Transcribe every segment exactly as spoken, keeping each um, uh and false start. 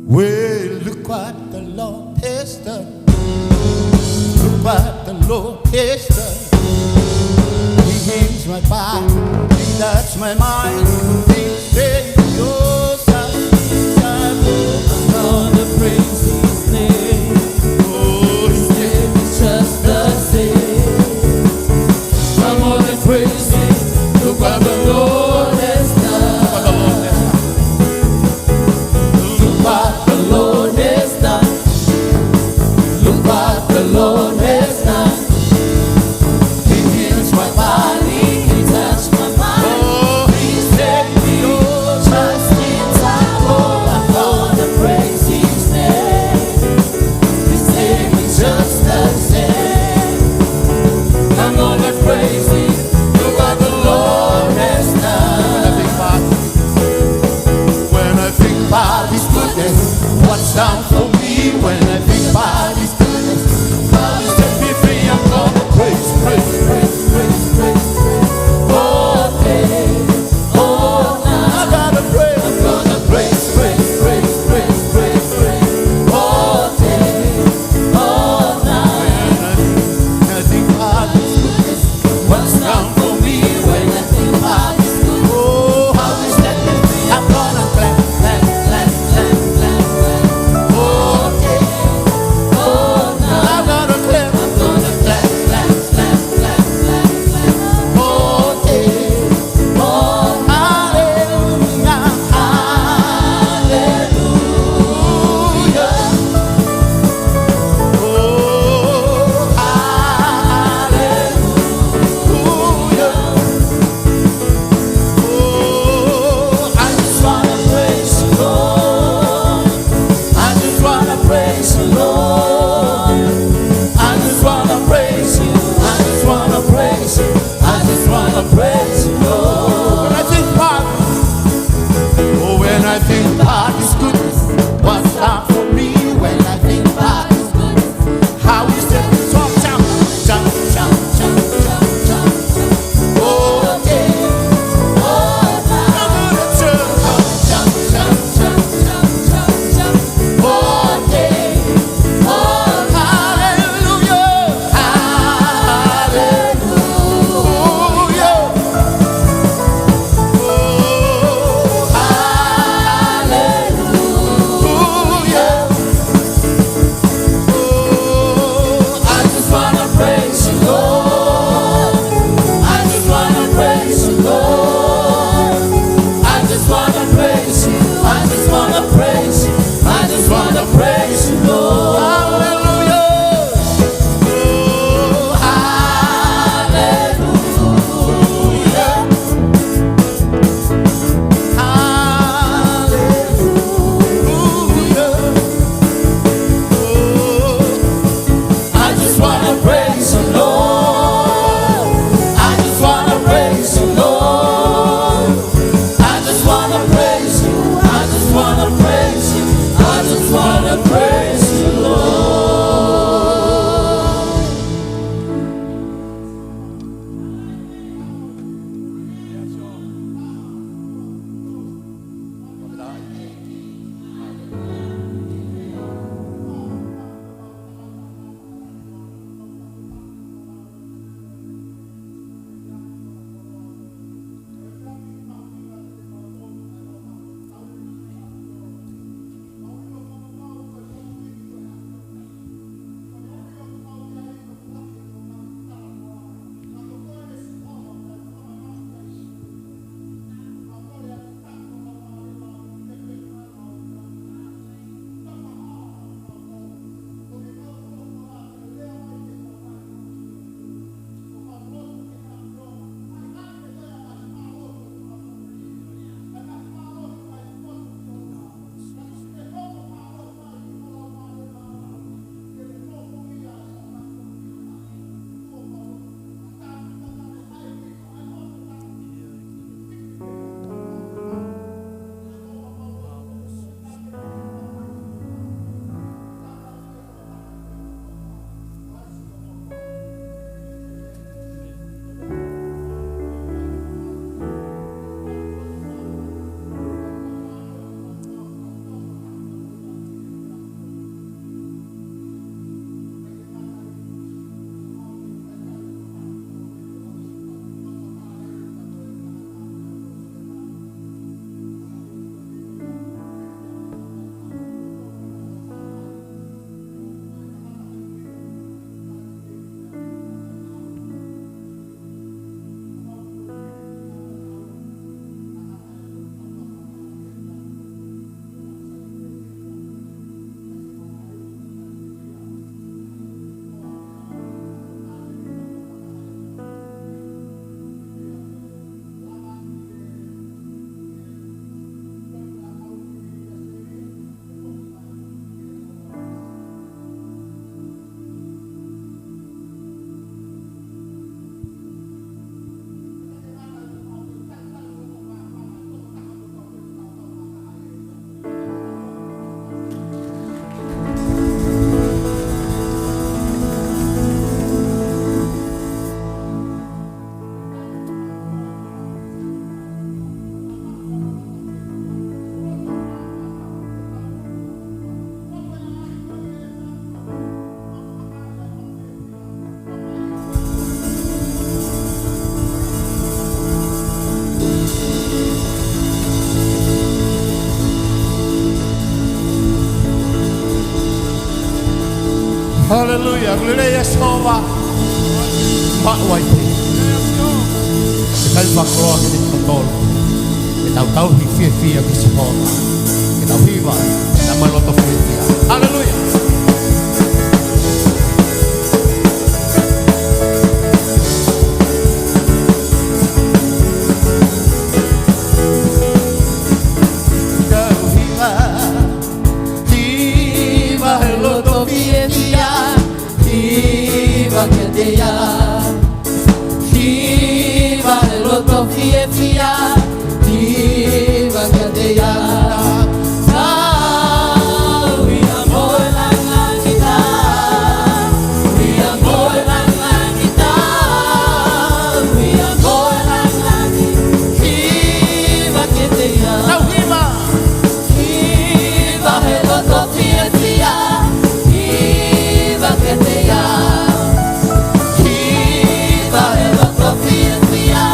Well, look what the Lord has done. Look what the Lord has done. He heals my body, he touched my mind, he saved your soul. Come on, the praise his name. Oh, his name is just the same. Come on and praise him. Look what the Lord has done. Look what the Lord has done. Look what the Lord has done. He heals my body, he touched my mind. Oh, he saved Haleluia. Ko e lelei ʻa Sihova. Maʻu ai pē. Ke tau fakakoloa ke te totolo. Ke tau tauhi fiefia kia Sihova. Ke tau hiva. Ke tau maʻu loto fiefia. Haleluia. Tau hiva. Hiva he loto fiefia, hiva kiate ia. Hiva he loto fiefia, hiva kiate ia. Tau ia mo e langa kita, ia mo e langa kita, ia mo e langa kita. Hiva kiate ia. Tau hiva. Hiva he loto fiefia, hiva kiate ia. Hiva he loto fiefia,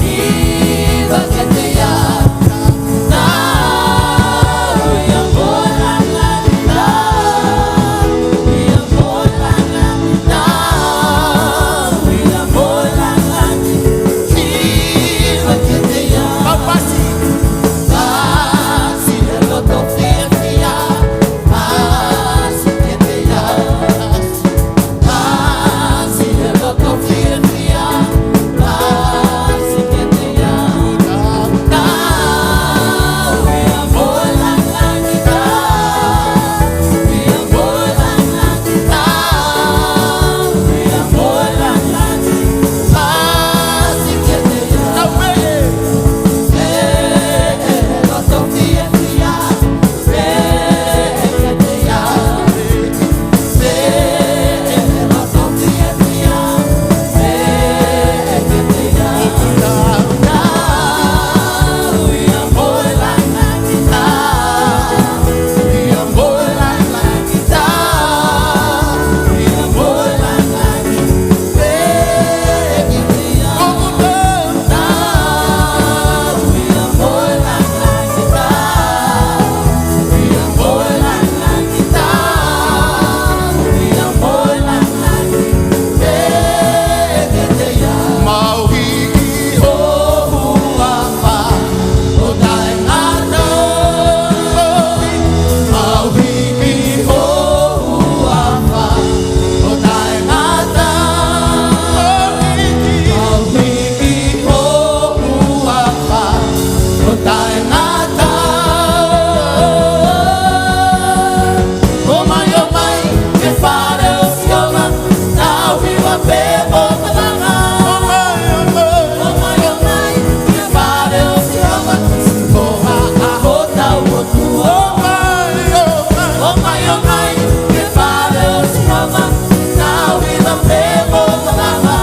hiva kiate ia. Tau ia mo e langa kita, ia mo e langa kita, ia mo e langa kita. Hiva kiate ia. Kau pasi. Pasi he loto fiefia, pasi kiate ia. Pasi he loto fiefia, pasi kiate ia. Tau ia mo e langa kita, ia mo e langa kita, ia mo e langa kita. Pasi kiate ia. Tau pē. ʻOmai, ʻomai, ki he fale ʻo Sihova, tau hiva pē mo malanga. ʻOmai, ʻomai, ʻomai, ʻomai, ki he fale ʻo Sihova, Sihova ʻa hotau ʻOtua. ʻOmai, ʻomai, ʻomai, ʻomai, ki he fale ʻo Sihova, tau hiva pē mo malanga.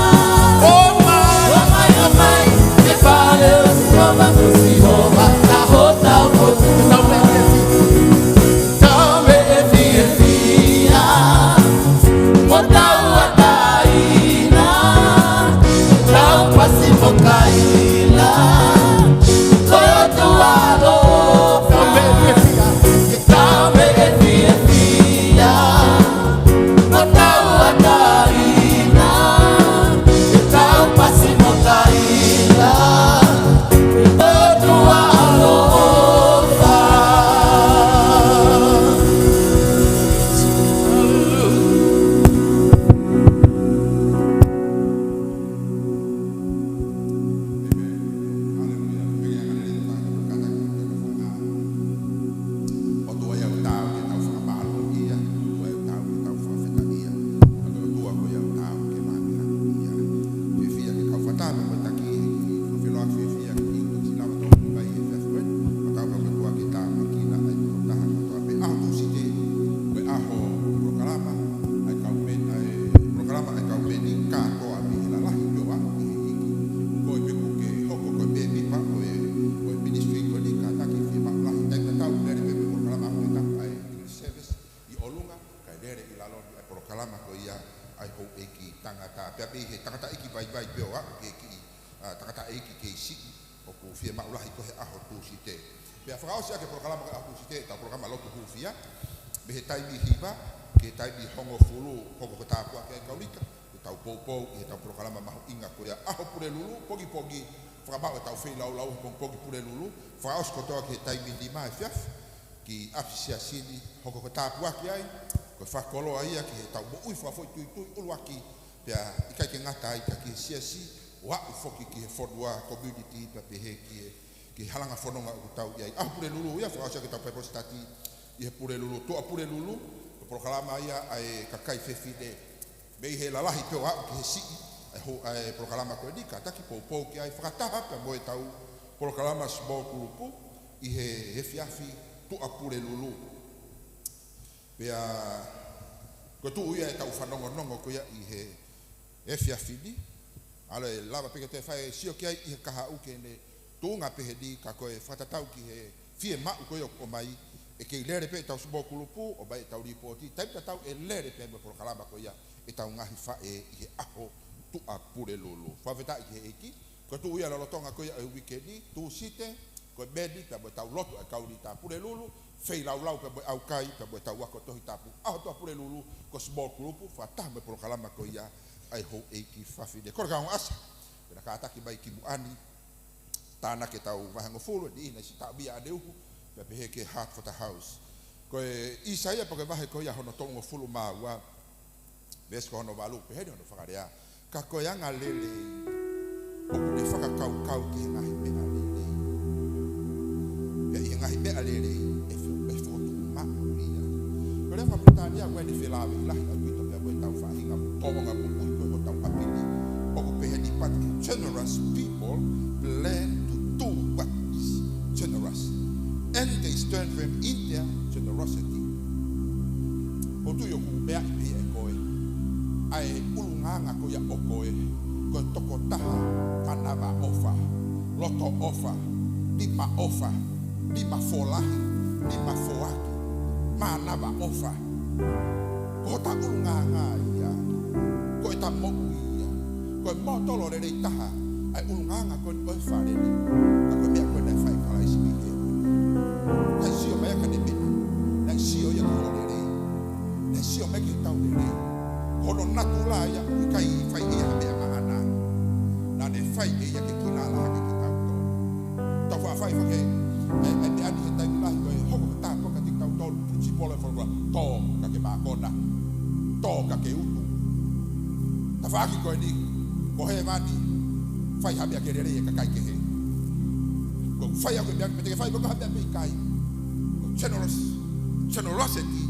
ʻOmai, ʻomai, ʻomai, ki he fale ʻo Sihova, Sihova ʻa hotau ʻOtua. Tau meʻa fiefia, mo tauʻatāina, tau pasi mo kaila, ko e ʻOtua ʻaloʻofa. Tau meʻa fiefia, tau meʻa fiefia, mo tauʻatāina, tau pasi mo kaila, ʻOtua ʻaloʻofa. ʻOtua ia ʻoku taau ke tau fakamālō ia, ʻOtua ia ʻoku taau ke tau fakafetaʻi ia, ʻa e ʻOtua ko ia ʻoku taau ke māmani ia. Fiefia ke kau fakataha mo e taki he kiʻi fakafeloaki fiefia ki he kiʻi utu ʻi Lavatoa Mumbai he efiafi ko eni. Fakataha mo e ʻOtua ke tāpuekina ai ko taha kotoa pē. ʻAho Tūsite, ko e ʻaho polokalama ʻa e kaumeni, ʻa e polokalama ʻa e kaumeni kātoa mei he lalahi pē ʻo aʻu ki he iiki. Ko e meʻa ʻoku ke hoko ko e mēmipa ʻo e, ʻo e ministry ko eni, kātaki fiemaʻu lahi taimi tatau lele pē mo e polokalama ʻoku ke tapu ʻa e English service ʻi ʻolunga, kae lele ʻi lalo ni ʻa e polokalama ko ia ʻa e houʻeiki tangata. Pea mei he tangataʻeiki vaivai pē ʻo aʻu ki he kiʻi, ʻa, tangataʻeiki kei siʻi, ʻoku fiemaʻu lahi ko e ʻaho Tūsite. Pea fakaʻosi ʻaki e polokalama ko e ʻaho Tūsite, ʻetau polokalama lotu hūfia, mei he taimi hiva, ʻi he taimi hongofulu, hoko ko e tāpuaki ʻa e kau lita, ʻetau poupou ʻi heʻetau polokalama mahuʻinga ko ia ʻAho Pulelulu, pogipogi, fakamaʻu ʻetau feilaulau he pongipongi Pulelulu, fakaʻosi kotoa ki he taimi nima efiafi, ki ʻapisiasi ni, hoko ko e tāpuaki ai, ko e fakakoloa ia ki heʻetau moʻui fakafoʻituitui ʻuluaki, pea ʻikai ke ngata ai ka ki he siasi, ʻo aʻu foki ki he fonua, community, pea pehē ki he, ki he halanga fononga ʻoku tau ʻi ai. ʻAho Pulelulu ia, fakaʻosi ʻaki ʻetau Bible study ʻi he Pulelulu, Tuʻapulelulu, ko e polokalama ia ʻa e kakai fefine. Mei he lalahi pē ʻo aʻu ki he siʻi, ʻa e ho-, ʻa e polokalama ko eni, kātaki poupou ki ai fakataha pea mo ʻetau polokalama small group ʻi he efiafi Tuʻapulelulu. Pea ko e tuʻu ia ʻetau fanongonongo ko ia ʻi he efiafi ni, ʻalu ʻe lava pē ke toe fai e sio ki ai ʻi he kahaʻu ke ne tuʻunga pehē ni, ka ko e fakatatau ki he fiemaʻu ko ia ʻoku ʻomai, ʻe kei lele pē ʻetau small group, ʻomai ʻetau lipooti, taimi tatau ʻe lele pē mo e polokalama ko ia ʻetau ngaahi faʻē ʻi he ʻaho Tuʻapulelulu. Fakafetaʻi ki he ʻEiki, ko e tuʻu ia lolotonga ko ia ʻo e uike ni, Tūsite, ko e meni pea mo ʻetau lotu ʻa e kau lita Pulelulu, feilaulau pea mo e ʻaukai, pea mo ʻetau ako Tohi Tapu. ʻAho Tuʻapulelulu, ko e small group, fakataha mo e polokalama ko ia ʻa e houʻeiki fafine. Kole kau ʻasa, pea na kātaki mai ki muʻa ni, tānaki ʻetau vahehongofulu, ʻe niʻihi naʻe siʻi taʻomia ʻaneuhu, pea pehē ki he Heart for the House. Ko e ʻIsaia pea ko e vahe ko ia hono tolungofulu mā ua, veesi ko hono valu, pehē ni hono fakalea: Ka ko e angalelei ʻoku ne fakakaukau ki he ngaahi meʻa lelei, pea ʻi he ngaahi meʻa lelei ʻe fo-, ʻe fokotuʻu maʻu ia. Ko e lea faka-Pilitānia ʻoku ʻi ai ʻene felāveʻi lahi ʻaupito pea mo ʻetau faʻahinga tōʻonga moʻui ko ē ʻi hotau ʻapi ni. ʻOku pehē ni: But generous people plan to do what is generous, and they strengthen in their generosity. ʻOku ou tui ʻoku meaʻi pē ia ʻe koe ʻa e ʻulungaanga ko ia ʻo koe, ko e tokotaha manavaʻofa, lotoʻofa, nimaʻofa, nima folahi, nima foaki, manavaʻofa. Ko hota ʻulungaanga ia, ko ʻeta moʻui ia, ko e mōtolo lelei taha ʻa e ʻulungaanga ko eni ʻo e fale ni, ka ko e meʻa ko ē naʻe fai ʻe Kalaisi mei hēvani. Naʻe sio mai ʻa e kau meʻa, naʻe sio ia ki hoʻo lelei, naʻe sio mai ki heʻetau lelei. Ko hono natula ia, ʻoku ʻikai fai ʻe ia ha meʻa maʻana. Naʻa ne fai ʻe ia ke kilala hake kitautolu. Tau faʻa fai fake e, e meʻa ni he taimi lahi, ko e hoko ko e tāpuaki kiate kitautolu, principle e folofola: Tō ka ke mākona, tō ka ke utu. Tafaʻaki ko eni, ko hēvani, fai ha meʻa ke lelei e kakai kehe. Ko e fai ʻa e meʻa, pea te ke fai mo ha meʻa pe ʻikai. Ko e generous, generosity,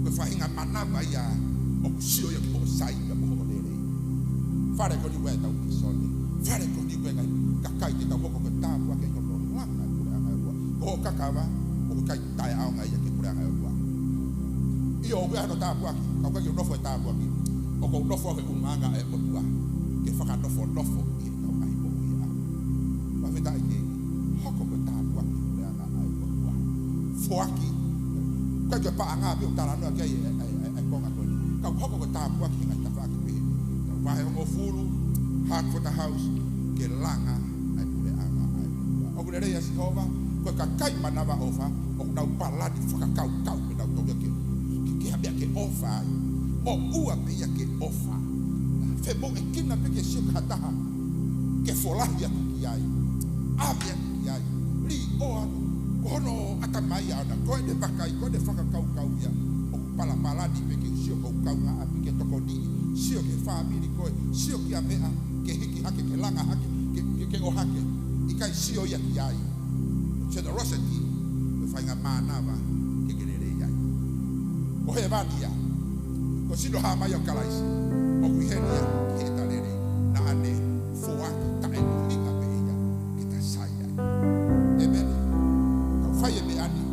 ko e faʻahinga manava ia ʻoku sio ia ki hoʻo sai pea mo hoʻo lelei. Fale ko eni ʻoku ʻi ai ʻetau mīsini. Fale ko eni ʻoku ʻi ai e ngaahi kakai te tau hoko ko e tāpuaki ʻi hono langa e puleʻanga ʻo e ʻOtua. Ko hoʻo kakava, ʻoku ʻikai taʻeʻaonga ia ki he puleʻanga ʻo e ʻOtua. ʻIo, ʻoku ʻi ai hono tāpuaki, ka ʻoku ʻikai ke u nofo he tāpuaki. ʻOku ou nofo he ʻulungaanga ʻo e ʻOtua ke fakanofonofo ʻi heʻetau ngaahi moʻui. Fakafetaʻi ki he ʻEiki, hoko ko e tāpuaki ki he puleʻanga ʻo e ʻOtua. Foaki. ʻIkai ko e paʻanga pē ʻoku talanoa ki ai e, e, e, e konga ko eni. Ka ʻoku hoko ko e tāpuaki he ngaahi tafaʻaki pehē ni. Tau vahehongofulu, Heart for the House, ke langa ʻa e puleʻanga ʻo e ʻOtua. ʻOku lelei ʻa Sihova, ko e kakai manavaʻofa, ʻoku nau palani fakakaukau pē nautolu ia ke, ke, ke ha meʻa ke ʻofa ai. Moʻua pē ia ke ʻofa. Femoʻuekina pē ke sio ki ha taha ke folahi atu ki ai, ʻave atu ki ai, liʻoa atu. Ko hono ʻatamai ʻaʻana, ko ʻene vakai, ko ʻene fakakaukau ia. ʻOku palapalani pē ke sio ki ho kaungāʻapi, ke tokoniʻi, sio ki he fāmili ko ē, sio ki ha meʻa ke hiki hake, ke langa hake, ke, ke, ke ʻohake. ʻIkai sio ia ki ai. Generosity, ko e faʻahinga mānava ke ke lelei ai. Ko hēvani ia, ko e sino hā mai ʻo Kalaisi, ʻoku ʻi heni ia ki heʻeta lelei, naʻa ne foaki taʻeʻuhinga pē ia ke ta sai ai. ʻĒmeni. Tau fai e meʻa ni,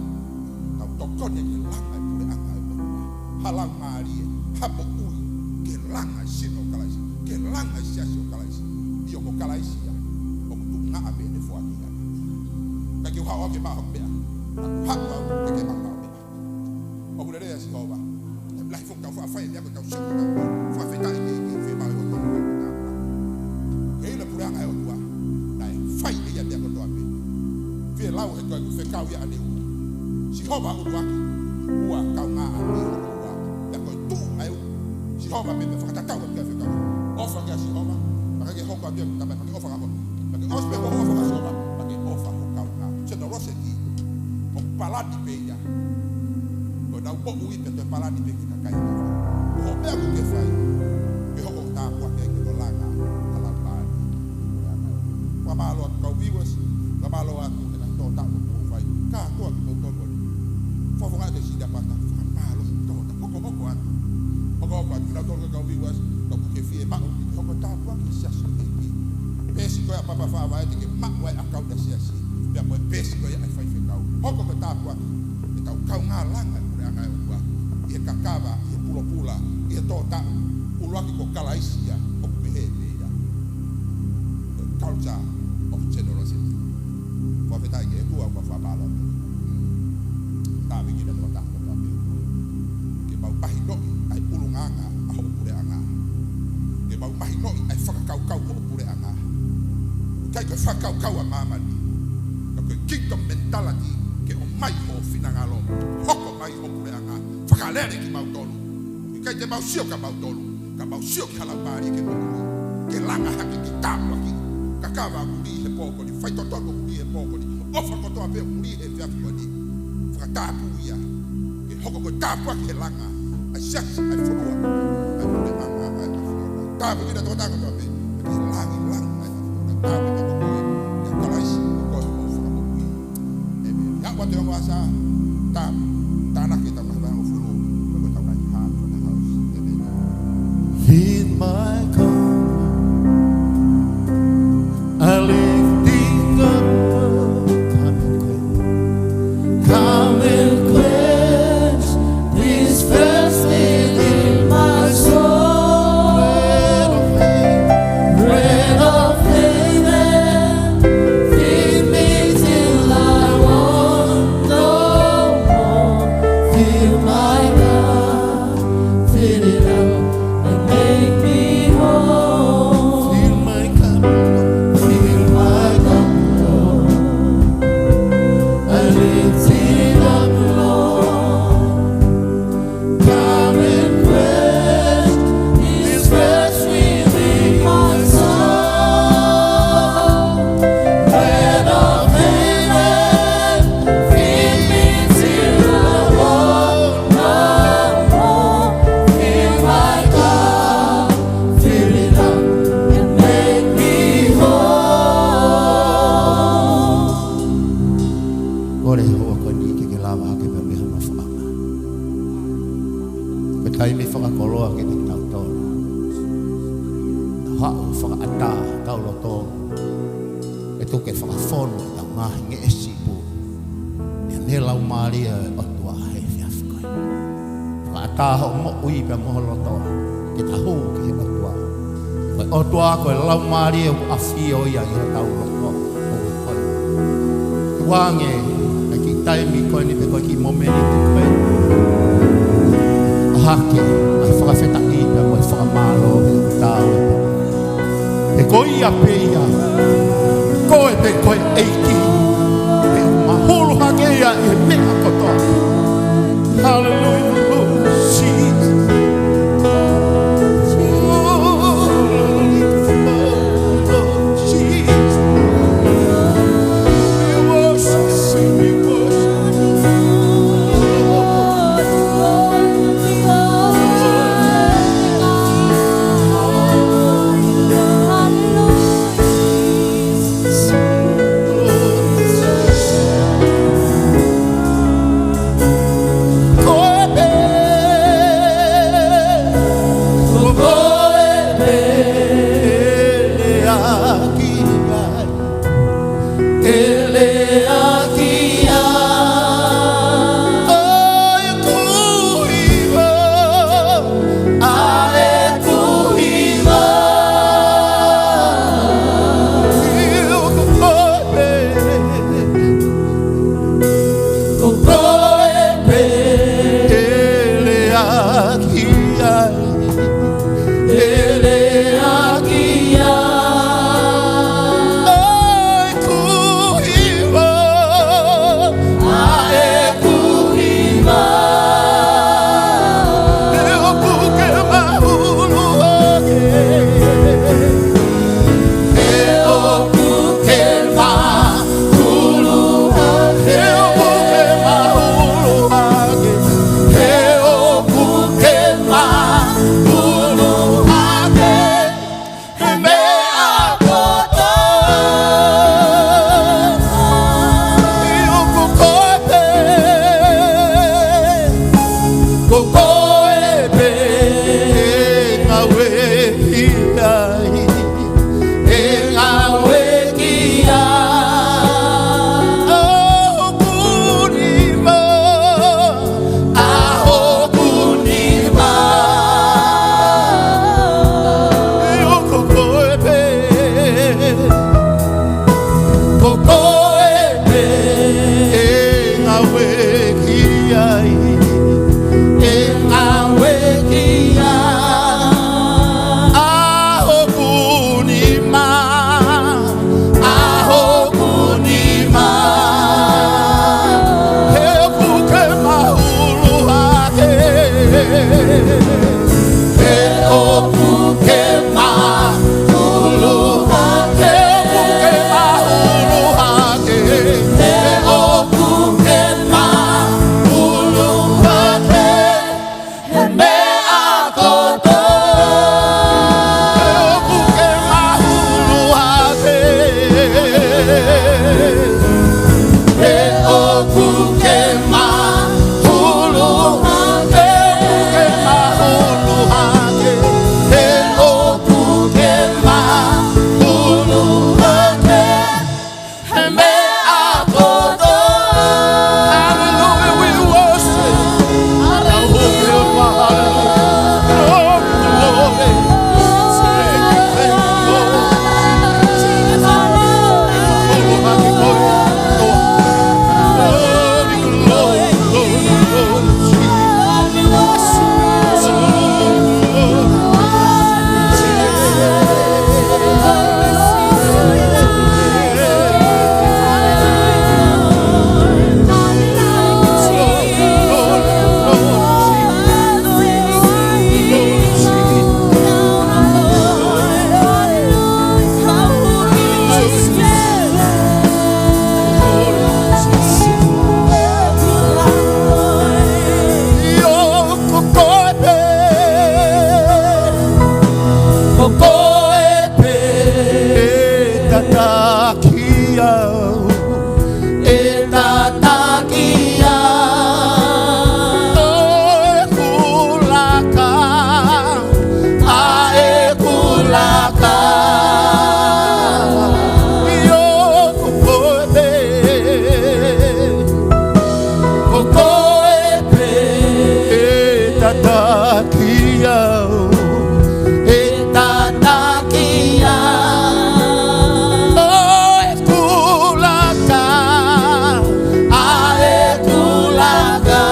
tau tokoni ke langa e puleʻanga ʻo e ʻOtua. Ha laumālie, ha moʻui, ke langa e sino ʻo Kalaisi, ke langa e siasi ʻo Kalaisi. ʻIo, ko Kalaisi ia, ʻoku tuʻunga pē ʻene foaki ia. ʻIkai ke u haʻu au ke maʻu ha meʻa, ka ʻoku haʻu au ke ke maʻu ha meʻa. ʻOku lelei ʻa Sihova. Taimi lahi foki tau faʻa fai e meʻa ko ē tau sio ki ai, tau fakafetaʻi ki he, ki he fiemaʻu ʻo e ʻOtua. He ʻi he puleʻanga ʻo e ʻOtua, naʻe fai ʻe ia e meʻa kotoa pē. Fielau he ko e fekau ia ʻaneuhu: Sihova ʻuluaki, ua kaungāʻapi hono ua, pea ko e tuʻu ai ʻo Sihova pē, pea fakatatau atu ki he fekau. ʻOfa kia Sihova, pea ke hoko atu ia ko e tama, pea ke ʻofa kia koe. Pea ke ʻosi pē ko e ʻofa kia Sihova, pea ke ʻofa ki ho kaungā. Generosity, ʻoku palani pē ia. Ko ʻenau moʻui pē, toe palani pē ki he kakai. Ko e meʻa ʻoku ke fai, ke hoko ʻo tāpuaki ki he langa ʻa e Laumālie. Fakamālō atu kau viewers, fakamālō atu he ngaahi tōtaʻu ʻoku mou fai. Kātoa kimoutolu ʻoku mou fakafofonga ʻete sila pata, fakamālō ʻi he tōtaʻu. Hokohoko atu. Hokohoko atu kinautolu kau viewers, ka ʻoku ke fiemaʻu ke hoko ʻo tāpuaki ki he siasi ʻo e ʻEiki. Peesi ko ia ʻa Papa Faʻavae te ke maʻu ai ʻa e ʻakauni ʻa e siasi. Pea mo e peesi ko ia ʻa e faifekau. Hoko ko e tāpuaki ki heʻetau kaungā langa e puleʻanga ʻo e ʻOtua. ʻI he kakava, ʻi he pulopula, ʻi he tōtaʻu, ʻuluaki ko Kalaisi ia, ʻoku pehē pē ia. The culture of generosity. Fakafetaʻi ki he ʻOtua, ʻoku ou fakamālō atu. Tāpuekina ʻa e tōtaʻu kotoa pē. Ke mau mahinoʻi ʻa e ʻulungaanga ʻa hoʻo puleʻanga. Ke mau mahinoʻi ʻa e fakakaukau hoʻo puleʻanga. ʻIkai ko e fakakaukau ʻa māmani. Ka ko e kingdom mentality ke ʻomai hoʻo finangalo. Hoko mai hoʻo puleʻanga. Fakalele kimautolu. ʻIkai te mau sio kimautolu. Ka mau sio ki he Laumālie ke moʻui. Ke langa hake, ke tāpuaki. Kakava ʻoku lī he pō ko eni. Faitotonu ʻoku lī he pō ko eni. ʻOfa kotoa pē ʻoku lī he efiafi ko eni. Fakatapui ia. Ke hoko ko e tāpuaki he langa ʻa e siasi, ʻa e fonua, ʻa e puleʻanga, ʻa e ʻAfiona. Tāpuekina ʻa e tōtaʻu kotoa pē, ke langilangiʻia ʻa e ʻAfiona. Tāpuekina koe, ʻia Kalaisi, ko koe hoʻo Fakamoʻui. ʻĒmeni. ʻIa, ʻoatu e ongo ʻasa, tā, tānaki ʻetau ngaahi vahe hongofulu, ko ʻetau ngaahi hā, ko ʻetau house. ʻĒmeni. Fill my cup. I lift it up. Come and quench. Come and quench this thirst within my soul. Bread of heaven, feed me till I want no more. Fill my cup, fill it up and make me whole. Fill my cup, Lord. Fill my cup, Lord. I lift it up, Lord. Come and quench this thirst within my soul. Bread of heaven, feed me till I want no more. Fill my cup, fill it up, and make me whole. Kole he houa ko eni ke ke lava hake pea mei ha nofoʻanga. Ko e taimi fakakoloa kiate kitautolu. Tau haʻu ʻo fakaʻatā hotau loto. Ke tuku ke fakafonu ʻetau ngaahi ngeʻesi pē ʻi he Laumālie ʻo e ʻOtua he efiafi ko eni. Fakaʻatā hoʻo moʻui pea mo ho loto ke ta hū ki he ʻOtua. Ko e ʻOtua ko e Laumālie ʻoku ʻafio ia ʻi hotau loto. Tuku ange ʻa e kiʻi taimi ko eni pe ko e kiʻi momeniti ko eni. ʻAhake ʻa e fakafetaʻi pea mo e fakamālō ki he ʻOtua. He ko ia pē ia, ko e pē ko e ʻEiki, ʻe mahulu hake ia ʻi he meʻa kotoa. Hallelujah, Lord Jesus. Lord Jesus. We worship you, we worship you. Ngāue ki ai, ʻe ngāue ki ai. ʻA hoku nima, ʻa hoku nima, he ʻoku ke mahulu hake. He ʻoku ke mahulu hake. He ʻoku ke mahulu hake. He ʻoku ke mahulu hake. He meʻa kotoa. He ʻoku ke mahulu hake. He ʻoku ke mahulu hake. He ʻoku ke mahulu hake. He ʻoku ke mahulu hake. He meʻa kotoa. Hallelujah, we worship. Hallelujah, hallelujah. Glory, glory. Thank you, thank you, Lord. Glory, glory, glory. Glory, glory, glory, glory. Ko koe pē, ko koe pē, ʻe tataki au, ʻe tataki au, ʻo ʻeku laka, ʻa ʻeku laka. ʻIo, ko koe pē, ko koe pē, ʻe tataki au, ʻe tataki au, ʻo ʻeku laka, ʻa ʻeku laka.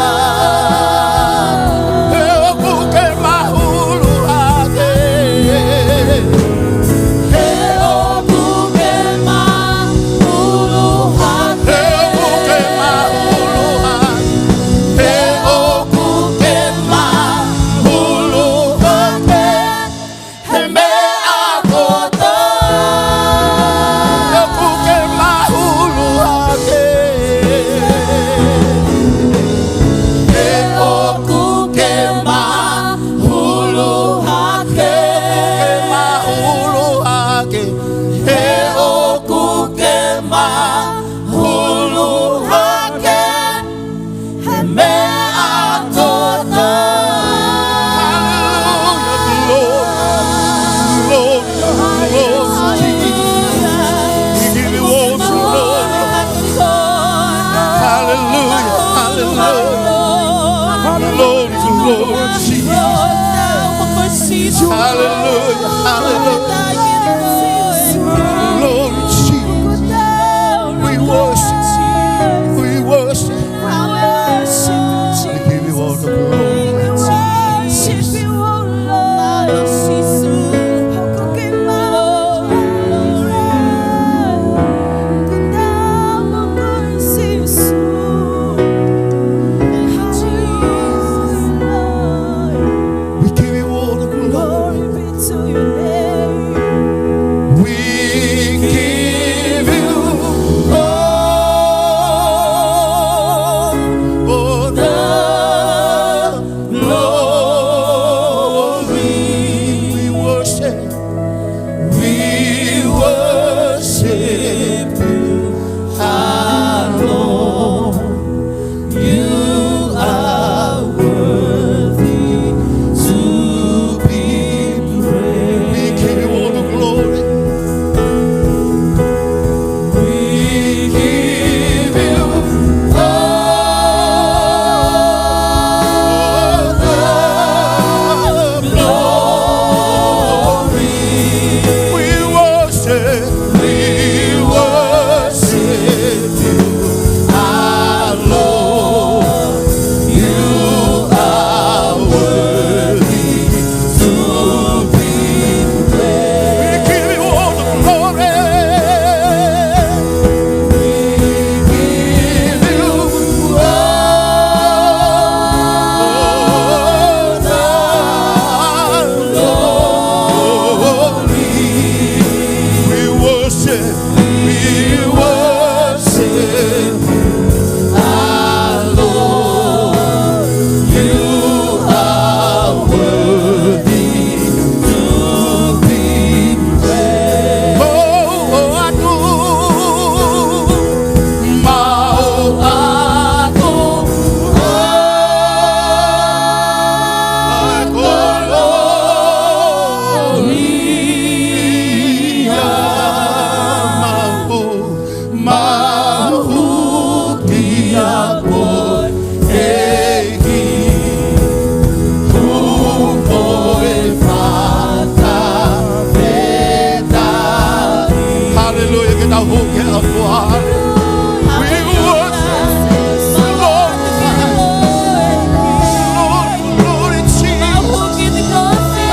He ʻoku ke mahulu hake. He ʻoku ke mahulu hake. He ʻoku ke mahulu hake. He ʻoku ke mahulu hake. He meʻa kotoa. He ʻoku ke mahulu hake. He ʻoku ke mahulu hake. Ke mahulu hake. He ʻoku ke mahulu hake. He meʻa kotoa. Hallelujah, glory, glory, glory, Jesus. We give you all the glory. Hallelujah, hallelujah. Glory, glory, Jesus. Hallelujah, hallelujah. Glory, Jesus. We worship, we worship. We worship you, Jesus. We give you all the glory. We worship you, O Lord. Glory. We give you all the glory. Glory be to your name. We worship. Glory, glory, glory, Jesus.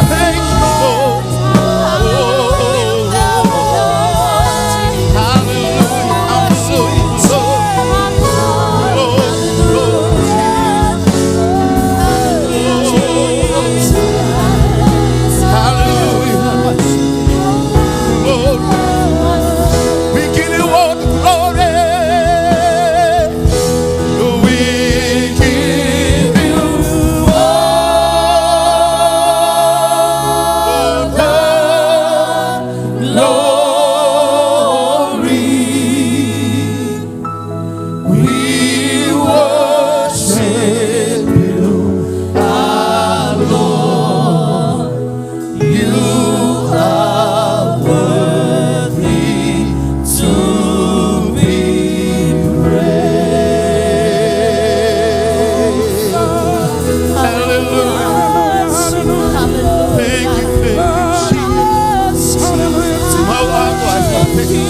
Thank you, Lord. Hallelujah, hallelujah, Lord. Glory, glory, Jesus. Hallelujah. Lord, we give you all the glory. We give you all the glory. We worship you, our Lord. You are worthy to be praised. Hallelujah. Thank you, thank you, Jesus. Mau ʻofa, thank you.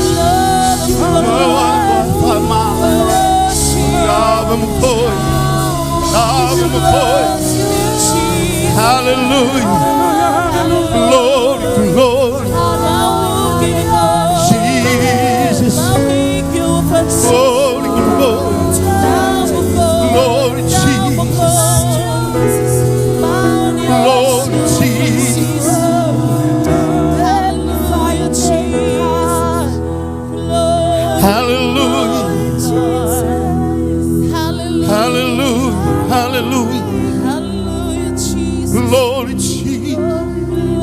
Mau ʻofa, mau. Lava mo koe. Lava mo koe. Hallelujah. Glory, glory. Jesus. Glory, glory. Glory, Jesus. Glory, Jesus. Hallelujah. Hallelujah. Hallelujah. Glory, Jesus.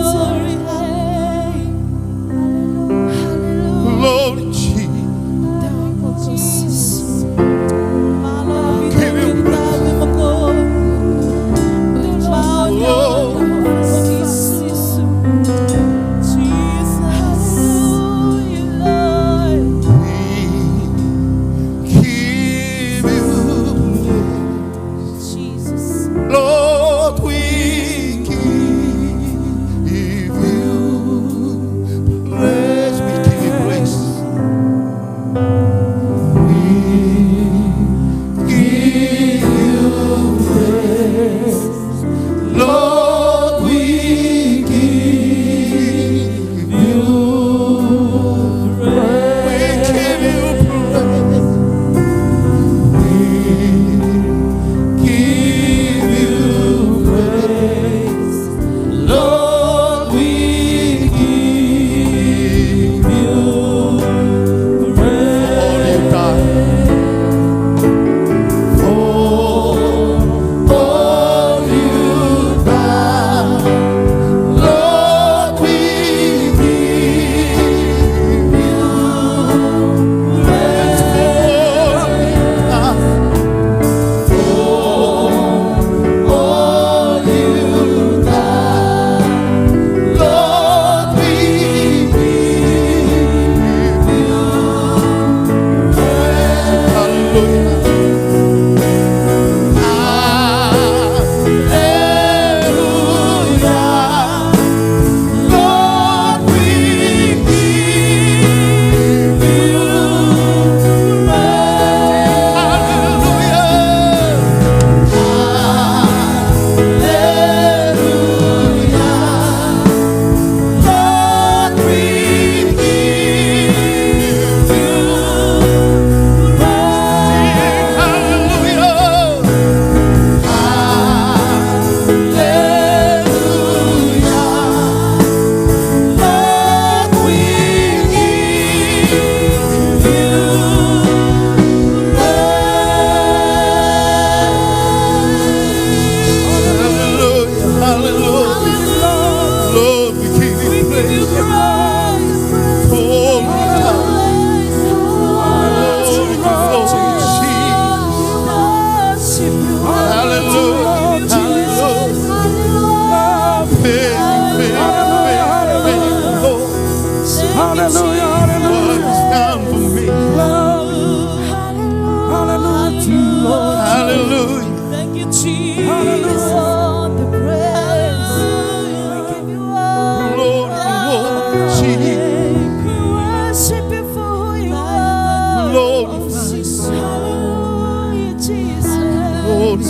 Glory.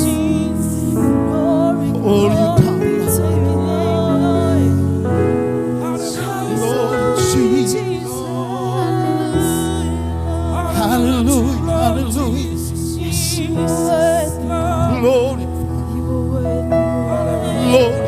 Glory, God. Glory, Jesus. Hallelujah, hallelujah. Glory. Glory.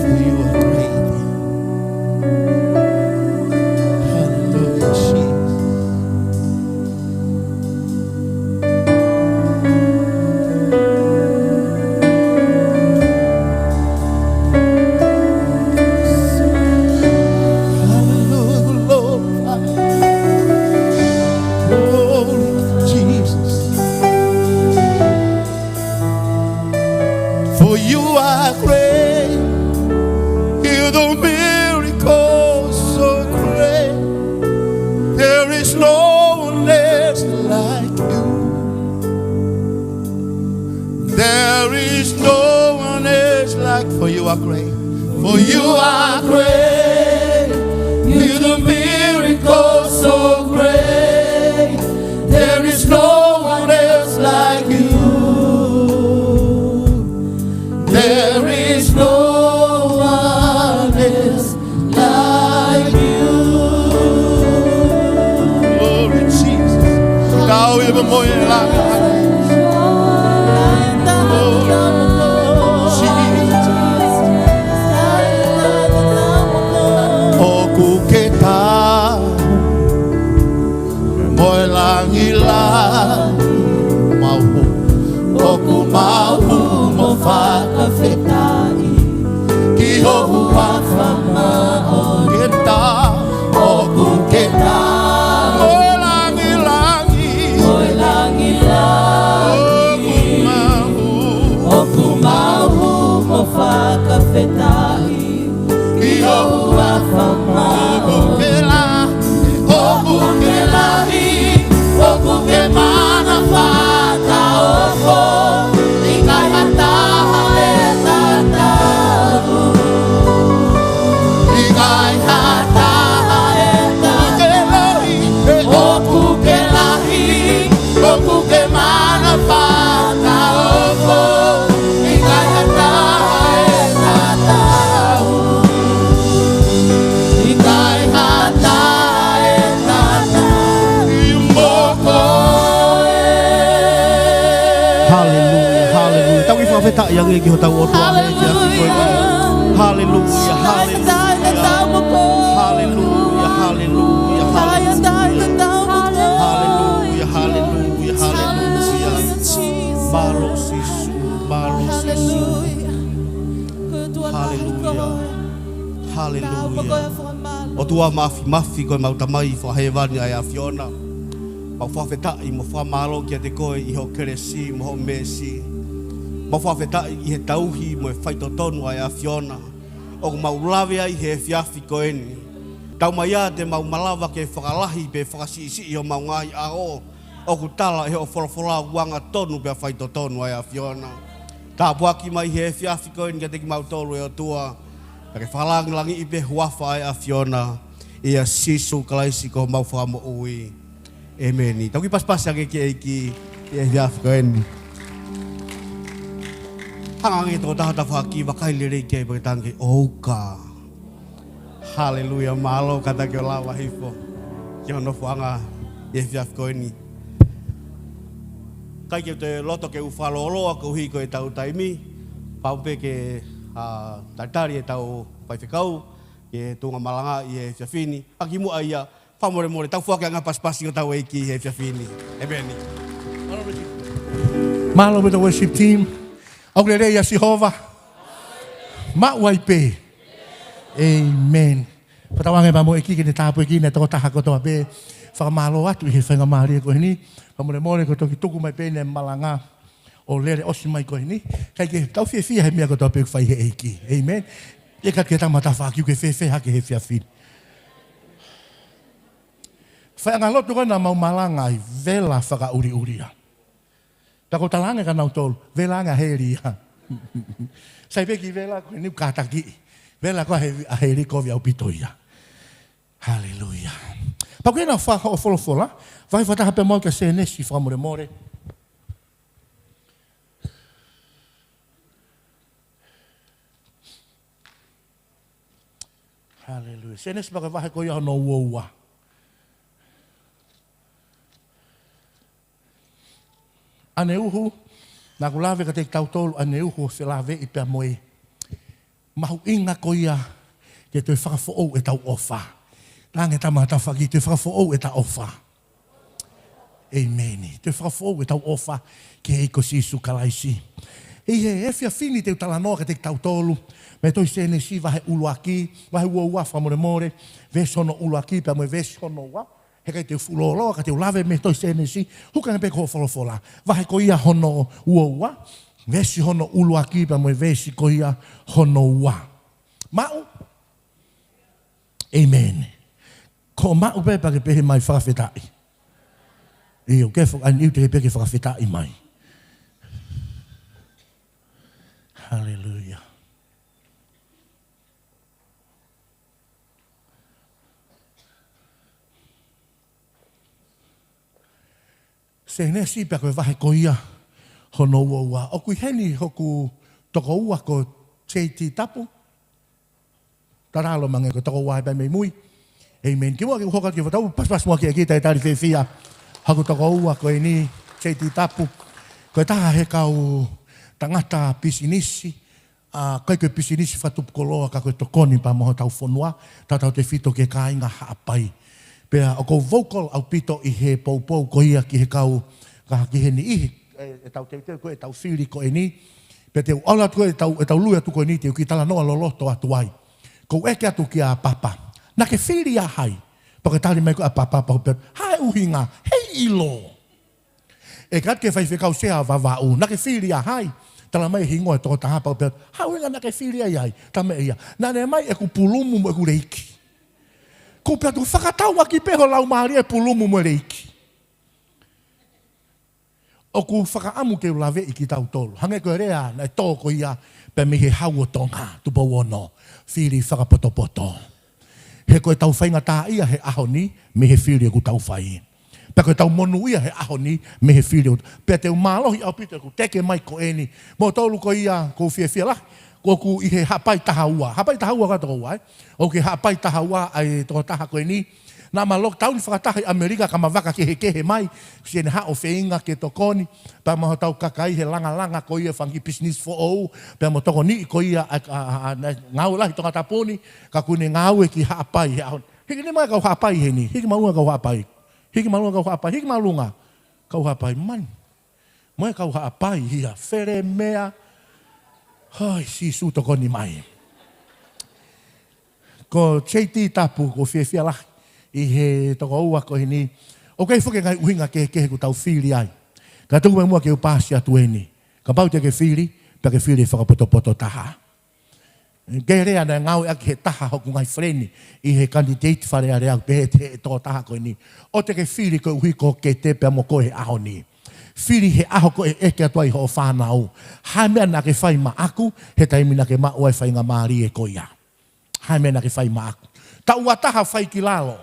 For you are great. Hallelujah, Jesus. Hallelujah, Lord. Glory, Jesus. For you are great. You do miracles so great. There is no one else like you. There is no one else like, for you are great. For you are great. You do miracles so great. There is no one else like you. There is no one else like you. Glory, Jesus. Kau ia mo moe la. Glory, Jesus. ʻOku ke tau mo e langilangi, mau hū. ʻOku mau hū mo fakafetaʻi ki ho huafa māʻoniʻoni. ʻOku ke tau mo e langilangi, mo e langilangi, ʻoku mau hū. ʻOku mau hū mo fakafetaʻi ki ho huafa māʻoniʻoni. ʻOku ke lahi, ʻoku ke lahi, ʻoku ke mana fakaofo, ʻikai ha taha ʻe tatau, ʻikai ha taha ʻe tatau. ʻOku ke lahi, ʻoku ke mana fakaofo, ʻikai ha taha ʻe tatau, ʻikai ha taha ʻe tatau mo koe. Haleluia, haleluia. Tau kiʻi fakafetaʻi ange ki hotau ʻOtua he efiafi ko eni. Haleluia, haleluia. Haleluia, haleluia, haleluia. Haleluia, haleluia, haleluia. Mālō Sīsū, mālō Sīsū. Haleluia. Haleluia. ʻOtua Māfimafi, ko ʻemau Tamai fakahēvani ʻa e ʻAfiona, mau fakafetaʻi mo fakamālō kiate koe ʻi hoʻo kelesi mo hoʻo meesi. Mau fakafetaʻi ʻi he tauhi mo e faitotonu ʻa e ʻAfiona ʻoku mau lave ai he efiafi ko eni. Taumaiā te mau malava ke fakalahi pe fakasiʻisiʻi homau ngaahi ʻao, ʻOku tala ʻe hoʻo folofola ʻoku angatonu pea faitotonu ʻa e ʻAfiona. Tāpuaki mai he efiafi ko eni kiate kimautolu ʻe ʻOtua. Pea ke fakalangilangiʻi pē huafa ʻa e ʻAfiona. ʻIa Sīsū Kalaisi ko homau Fakamoʻui. ʻEmeni. Tau kiʻi pasipasi ange ki he ʻEiki ʻi he efiafi ko eni. Hanga ange ki he tokotaha ho tafaʻaki, vakai lelei ki ai pea ke talaange, ʻOuka. Haleluia, mālō kātaki ʻo lava hifo ki hono nofoʻanga ʻi he efiafi ko eni. ʻIkai ke u toe loto ke u fakalōloa koeʻuhi ko ʻetau taimi, pau pē ke, ā, talitali ʻetau faifekau ke tuʻunga malanga ʻi he efiafi ni. Ka kimuʻa ia, fakamolemole, tau foaki ʻa e ngaahi pasipasi ki hotau ʻEiki ʻi he efiafi ni. ʻEmeni. Mālō pē worship team. ʻOku lelei ʻa Sihova. Maʻu ai pē. ʻEmeni. Fakatauange pea mo e ʻEiki ke ne tāpuekina e tokotaha kotoa pē. Fakamālō atu ʻi he faingamālie ko eni. Fakamolemole ko e toki tuku mai pē ʻene malanga ʻo lele ʻosi mai ko eni. Kae ke tau fiefia he meʻa kotoa pē ʻoku fai ʻe he ʻEiki. ʻEmeni. ʻIkai ke tama tafaʻaki, ʻoku ke fēfē hake he efiafi ni? Faiʻanga lotu ko ē naʻa mau malanga ai, vela fakaʻuliʻulia. Pea ʻoku ou talaange kia nautolu, vela ange ʻa heli ia. Sai pē kiʻi vela ko eni ʻoku kātakiʻi. Vela ko ē ʻa he-, ʻa heli kovi ʻaupito ia. Haleluia. Pea ko ena fakaʻofoʻola, vahe fakataha pē mo au kia Sēnesi fakamolemole. Haleluia. Sēnesi pea ko e vahe ko ia hono uaua. ʻAnehu, naʻa ku lave kiate kitautolu ʻanehu ʻo felāveʻi pea mo e mahuʻinga ko ia ke toe fakafoʻou ʻetau ʻofa. Talaange tama tafaʻaki, toe fakafoʻou ʻeta ʻofa. ʻEmeni. Toe fakafoʻou ʻetau ʻofa ki he ʻEiki ko Sīsū Kalaisi. ʻI he efiafi ni te u talanoa kiate kitautolu mei he tohi Sēnesi vahe ʻuluaki, vahe uaua fakamolemole, veesi hono ʻuluaki pea mo e veesi hono ua. Heʻikai te u fuʻu lōloa ka te u lave mei he tohi Sēnesi, hū ange pē ki hoʻo folofola. Vahe ko ia hono uaua, veesi hono ʻuluaki pea mo e veesi ko ia hono ua. Maʻu? ʻEmeni. Ko e maʻu pē pea ke pehē mai fakafetaʻi. ʻIo, ke fo-, ʻa eni te ke pehē ke fakafetaʻi mai. Haleluia. Sēnesi pea ko e vahe ko ia hono uaua. ʻOku ʻi heni hoku tokoua ko J T Tapu. Talalo mange ko e tokoua pē mei mui. ʻEmeni. Kimuʻa ke u hoko atu ki he fakatātā, pasipasi muʻa ki he ʻEiki, talitali fiefia hoku tokoua ko eni, J T Tapu. Ko e taha he kau tangata pisinisi, ʻa, ʻikai ko e pisinisi fakatupu koloa ka ko e tokoni pea mo hotau fonua, tautautefito ki he kāinga Haʻapai. Pea ʻoku ou vocal ʻaupito ʻi he poupou ko ia ki he kau, ka ki he niʻihi, ʻe, ʻetau teuteu ko ē ʻetau fili ko eni. Pea te u ʻalu atu ko ē ʻetau, ʻetau lui atu ko eni te u kiʻi talanoa loloto atu ai. ʻOku ou ʻeke atu kia Papa, naʻa ke fili ʻa hai? Pea ko e tali mai ko ē ʻa Papa, pea u pehē, ha e ʻuhinga, heiʻilo. ʻEke atu ki he faifekau Sea Vavaʻu, naʻa ke fili ʻa hai? Tala mai e hingoa e tokotaha pea u pehē, ha e ʻuhinga naʻa ke fili ai ai? Tala mai ʻe ia, naʻa ne ʻomai ʻeku pulumu mo ʻeku leiki. ʻOku ou pehē atu, fakatau ʻaki pē ho laumālie e pulumu mo e leiki. ʻOku ou fakaʻamu ke u laveʻi kitautolu. Hangē ko e lea naʻe tō ko ia pē mei he Hau ʻo Tonga, Tupou Ono, fili fakapotopoto. He ko ʻetau faingataʻaʻia he ʻaho ni mei he fili ʻoku tau fai. Pea ko ʻetau monūʻia he ʻaho ni mei he fili ʻoku, pea te u mālohi ʻaupito ʻeku teke mai ko eni. Moutolu ko ia ʻoku ou fiefia lahi, ʻoku ʻi he Haʻapai taha ua. Haʻapai taha ua ka tokoua, ē? ʻOku ʻi he Haʻapai taha ua ʻa e tokotaha ko eni. Naʻa ma lockdown fakataha ʻi ʻAmelika ka ma vaka kehekehe mai. Siʻene haʻu ʻo feinga ke tokoni pea mo hotau kakai he langalanga ko ia e fanga kiʻi pisinisi foʻou, pea mo tokoniʻi ko ia ʻa, ʻa, ʻa, ʻa e ngāue lahi Tongatapu ni, ka ʻoku ne ngāue ki Haʻapai he ʻaho ni. Hiki nima e kau Haʻapai heni, hiki māʻolunga kau Haʻapai. Hiki māʻolunga kau Haʻapai, hiki māʻolunga kau Haʻapai, man. Mo e kau Haʻapai ia, Felemea. Hoi, Sīsū tokoni mai. Ko J T Tapu, ʻoku ou fiefia lahi ʻi he tokoua ko eni. ʻOku ʻi ai foki e ngaahi ʻuhinga kehekehe ʻoku tau fili ai. Ka tuku mai muʻa ke u paasi atu eni. Kapau te ke fili, pea ke fili e fakapotopoto taha. Ke lea naʻe ngāueʻaki he taha hoku ngaahi feleni ʻi he kanititeiti Fale Alea, pehē ʻe he tokotaha ko eni, ʻoua te ke fili koeʻuhi ko e kete pea mo koe he ʻaho ni. Fili he ʻaho ko ē ʻe ʻeke atu ai hoʻo fānau, hā e meʻa naʻa ke fai maʻaku he taimi naʻa ke maʻu ai e faingamālie ko ia. Hā e meʻa naʻa ke fai maʻaku. Taʻu ua taha fai ki lalo.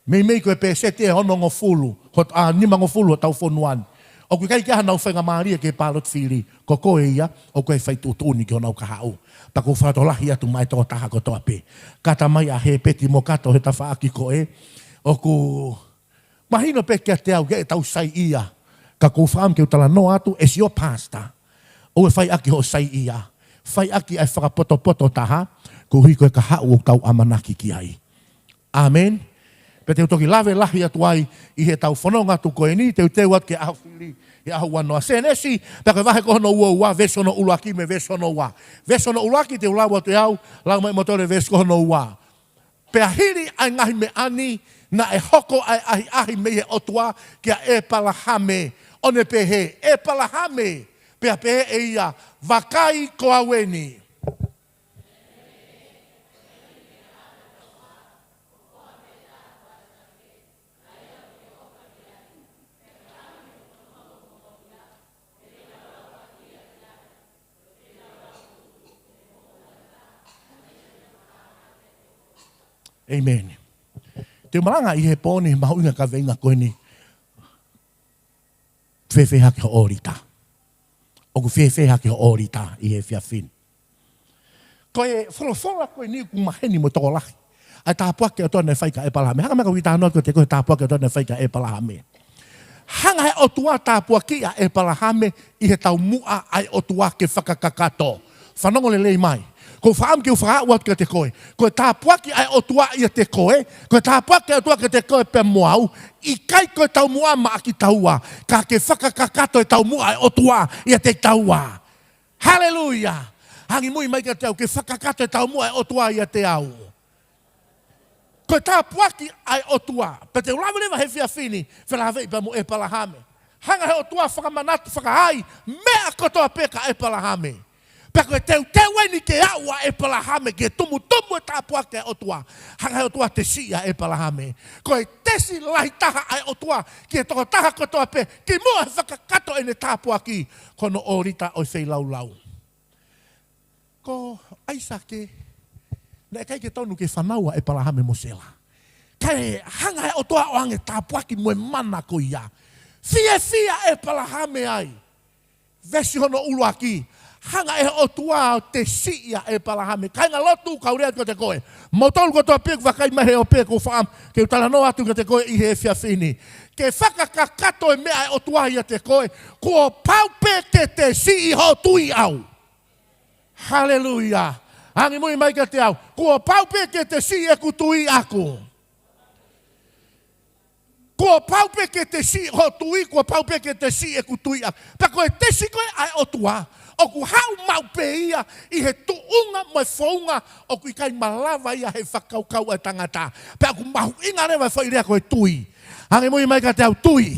Meimei ko e pēseti ʻe onongofulu, hot-, ʻa, nimangofulu hotau fonua ni, ʻoku ʻikai ke ʻi ai hanau faingamālie ke paloti fili. Ko koe ia ʻoku ʻikai fai tuʻutuʻuni ki honau kahaʻu. Pea ʻoku ou fakatokolahi atu maʻa e tokotaha kotoa pē. Kata mai ʻa Hepeti mo Kato he tafaʻaki ko ē. ʻOku mahino pē kiate au ke tau saiʻia. Ka ʻoku ou fakaʻamu ke u talanoa atu as your pastor. ʻOua ʻe fai ʻaki hoʻo saiʻia. Fai ʻaki ʻa e fakapotopoto taha, koeʻuhi ko e kahaʻu ʻoku tau ʻamanaki ki ai. ʻĀmeni. Pea te u toki lave lahi atu ai ʻi heʻetau fononga atu ko eni, teuteu atu ki he ʻaho fili, he ʻaho ua noa. Sēnesi, pea ko e vahe ko hono ua ua, veesi hono ʻuluaki mo e veesi hono ua. Veesi hono ʻuluaki te u lau atu ʻe au, lau mai ʻe moutolu e veesi ko hono ua. Pea hili ʻa e ngaahi meʻa ni, naʻe hoko ʻa e ʻahiʻahi mei he ʻOtua kia ʻEpalahame, ʻo ne pehē, ʻEpalahame, pea pehē ʻe ia, vakai ko au eni. ʻĒmeni. Te u malanga ʻi he pō ni he mahuʻinga e kaveinga ko eni. Fēfē hake hoʻo ʻōlita? ʻOku fēfē hake hoʻo ʻōlita ʻi he efiafi ni? Ko e folofola ko eni ʻoku maheni mo tokolahi. ʻA e tāpuaki ʻa e ʻOtua naʻe fai kia ʻEpalahame. Hanga mai ka u kiʻi talanoa atu kiate koe e tāpuaki ʻa e ʻOtua naʻe fai kia ʻEpalahame. Hanga he ʻOtua ʻo tāpuakiʻi ʻa ʻEpalahame ʻi he taumuʻa ʻa e ʻOtua ke fakakakato. Fanongo lelei mai. ʻOku ou fakaʻamu ke u fakaaʻu atu kiate koe. Ko e tāpuaki ʻa e ʻOtua ʻiate koe, ko e tāpuaki ʻa e ʻOtua kiate koe pea mo au, ʻikai ko e taumuʻa maʻa kitaua, ka ke fakakakato e taumuʻa ʻa e ʻOtua ʻiate kitaua. Haleluia. Angimui mai kiate au, ke fakakakato e taumuʻa ʻa e ʻOtua ʻiate au. Ko e tāpuaki ʻa e ʻOtua. Pea te u lave leva he efiafi ni, felāveʻi pea mo ʻEpalahame. Hanga he ʻOtua ʻo fakamanatu, fakaai meʻa kotoa pē kia ʻEpalahame. Pea ko e teuteu eni ke aʻu ʻa ʻEpalahame ki he tumutumu e tāpuaki ʻa e ʻOtua. Hanga he ʻOtua ʻo tesiʻi ʻa ʻEpalahame. Ko e tesi lahi taha ʻa e ʻOtua ki he tokotaha kotoa pē, kimuʻa he fakakakato ʻene tāpuaki, ko hono ʻōlita ʻo e feilaulau. Ko ʻAisake, naʻe ʻikai ke tonu ke fanau ʻa ʻEpalahame mo Sela. Kae hanga he ʻOtua ʻo ʻoange e tāpuaki mo e mana ko ia. Fiefia ʻa ʻEpalahame ai. Veesi hono ʻuluaki. Hanga he ʻOtua ʻo tesiʻi ʻa ʻEpalahame. Kāingalotu, kau lea atu kiate koe. Moutolu kotoa pē ʻoku vakai mai he ope, ʻoku ou fakaʻamu ke u talanoa atu kiate koe ʻi he efiafi ni. Ke fakakakato e meʻa ʻa e ʻOtua ʻiate koe, kuo pau pē ke tesiʻi hoʻo tui ʻaʻau. Haleluia. Angimui mai kiate au. Kuo pau pē ke tesiʻi ʻeku tui ʻaʻaku. Kuo pau pē ke tesiʻi hoʻo tui, kuo pau pē ke tesiʻi ʻeku tui ʻaʻaku. Pea ko e tesi ko ē ʻa e ʻOtua, ʻoku haʻu maʻu pē ia ʻi he tuʻunga mo e founga ʻoku ʻikai malava ia he fakakaukau ʻa e tangata. Pea ʻoku mahuʻinga leva e foʻi lea ko e tui. Angimui mai kiate au, tui.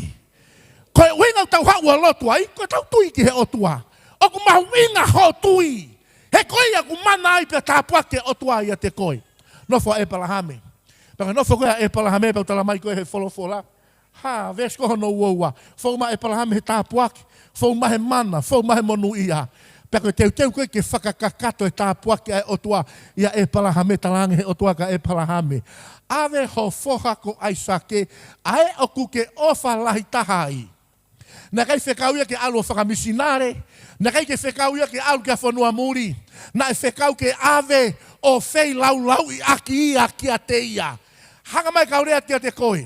Ko e ʻuhinga ʻoku tau haʻu ʻo lotu ai, ko ʻetau tui ki he ʻOtua. ʻOku mahuʻinga hoʻo tui. He ko ia ʻoku mana ai pea tāpuaki e ʻOtua ʻiate koe. Nofo ʻa ʻEpalahame. Pea ko e nofo ko ē ʻa ʻEpalahame, pea u talamai ko ē he folofola. Hā, veesi ko hono ua ua. Fou mai ʻa ʻEpalahame he tāpuaki. Fou mai he mana. Fou mai he monūʻia. Pea ko e teuteu ko ē ke fakakakato e tāpuaki ʻa e ʻOtua ʻia ʻEpalahame, talaange he ʻOtua kia ʻEpalahame, ʻave ho foha ko ʻAisake, ʻa ē ʻoku ke ʻofa lahi taha ai. Naʻe ʻikai fekau ia ke ʻalu ʻo fakamisinale. Naʻe ʻikai ke fekau ia ke ʻalu ki ha fonua muli. Naʻe fekau ke ʻave ʻo feilaulauʻi ʻaki ia kiate ia. Hanga mai kau lea kiate koe.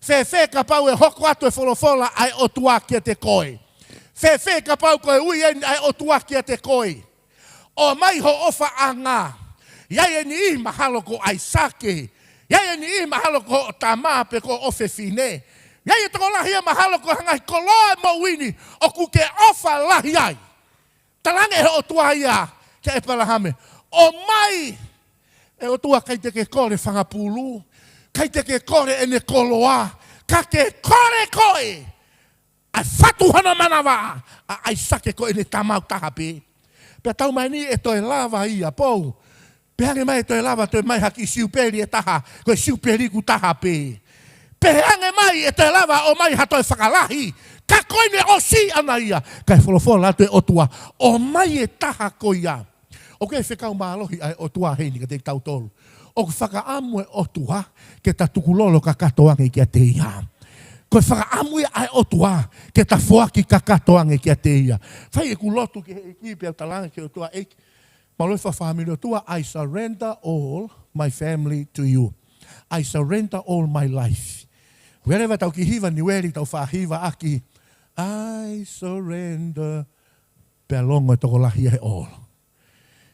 Fēfē kapau ʻe hoko atu e folofola ʻa e ʻOtua kiate koe? Fēfē kapau ko e ui eni ʻa e ʻOtua kiate koe? ʻOmai ho ʻofaʻanga. ʻI ai e niʻihi mahalo ko ʻAisake. ʻI ai e niʻihi mahalo ko hoʻo tama pe ko hoʻo ʻofefine. ʻI ai e tokolahi ia mahalo ko e ngaahi koloa e moʻui ni ʻoku ke ʻofa lahi ai. Talaange he ʻOtua ia kia ʻEpalahame, ʻomai, ʻe ʻOtua, ʻikai te ke kole fanga pulu, ʻikai te ke kole ʻene koloa, ka ke kole koe ʻa e fatu hono manava ʻa ʻAisake ko ʻene tama ʻe taha pē. Pea tau mai ni ʻe toe lava ia, pou. Pehē ange mai ʻe toe lava toe mai ha kiʻi siupeli ʻe taha, ko e siupeli ʻoku taha pē. Pehē ange mai ʻe toe lava ʻo ʻomai ha toe fakalahi, ka ko eni ʻosi ʻana ia. Kae folofola atu e ʻOtua, ʻomai e taha ko ia. ʻOku ʻi ai e fekau mālohi ʻa e ʻOtua heni kiate kitautolu. ʻOku fakaʻamu e ʻOtua ke ta tukulolo kakato ange kiate ia. Ko e fakaʻamu ia ʻa e ʻOtua ke ta foaki kakato ange kiate ia. Fai ʻeku lotu ki he ʻEiki pea u talaange ki he ʻOtua, ʻEiki, mālō e fakafāmili, ʻOtua, I surrender all my family to you. I surrender all my life. Wherever tau kiʻi hiva Niueli, tau faʻa hiva ʻaki, I surrender. Pea longo e tokolahi ia he all.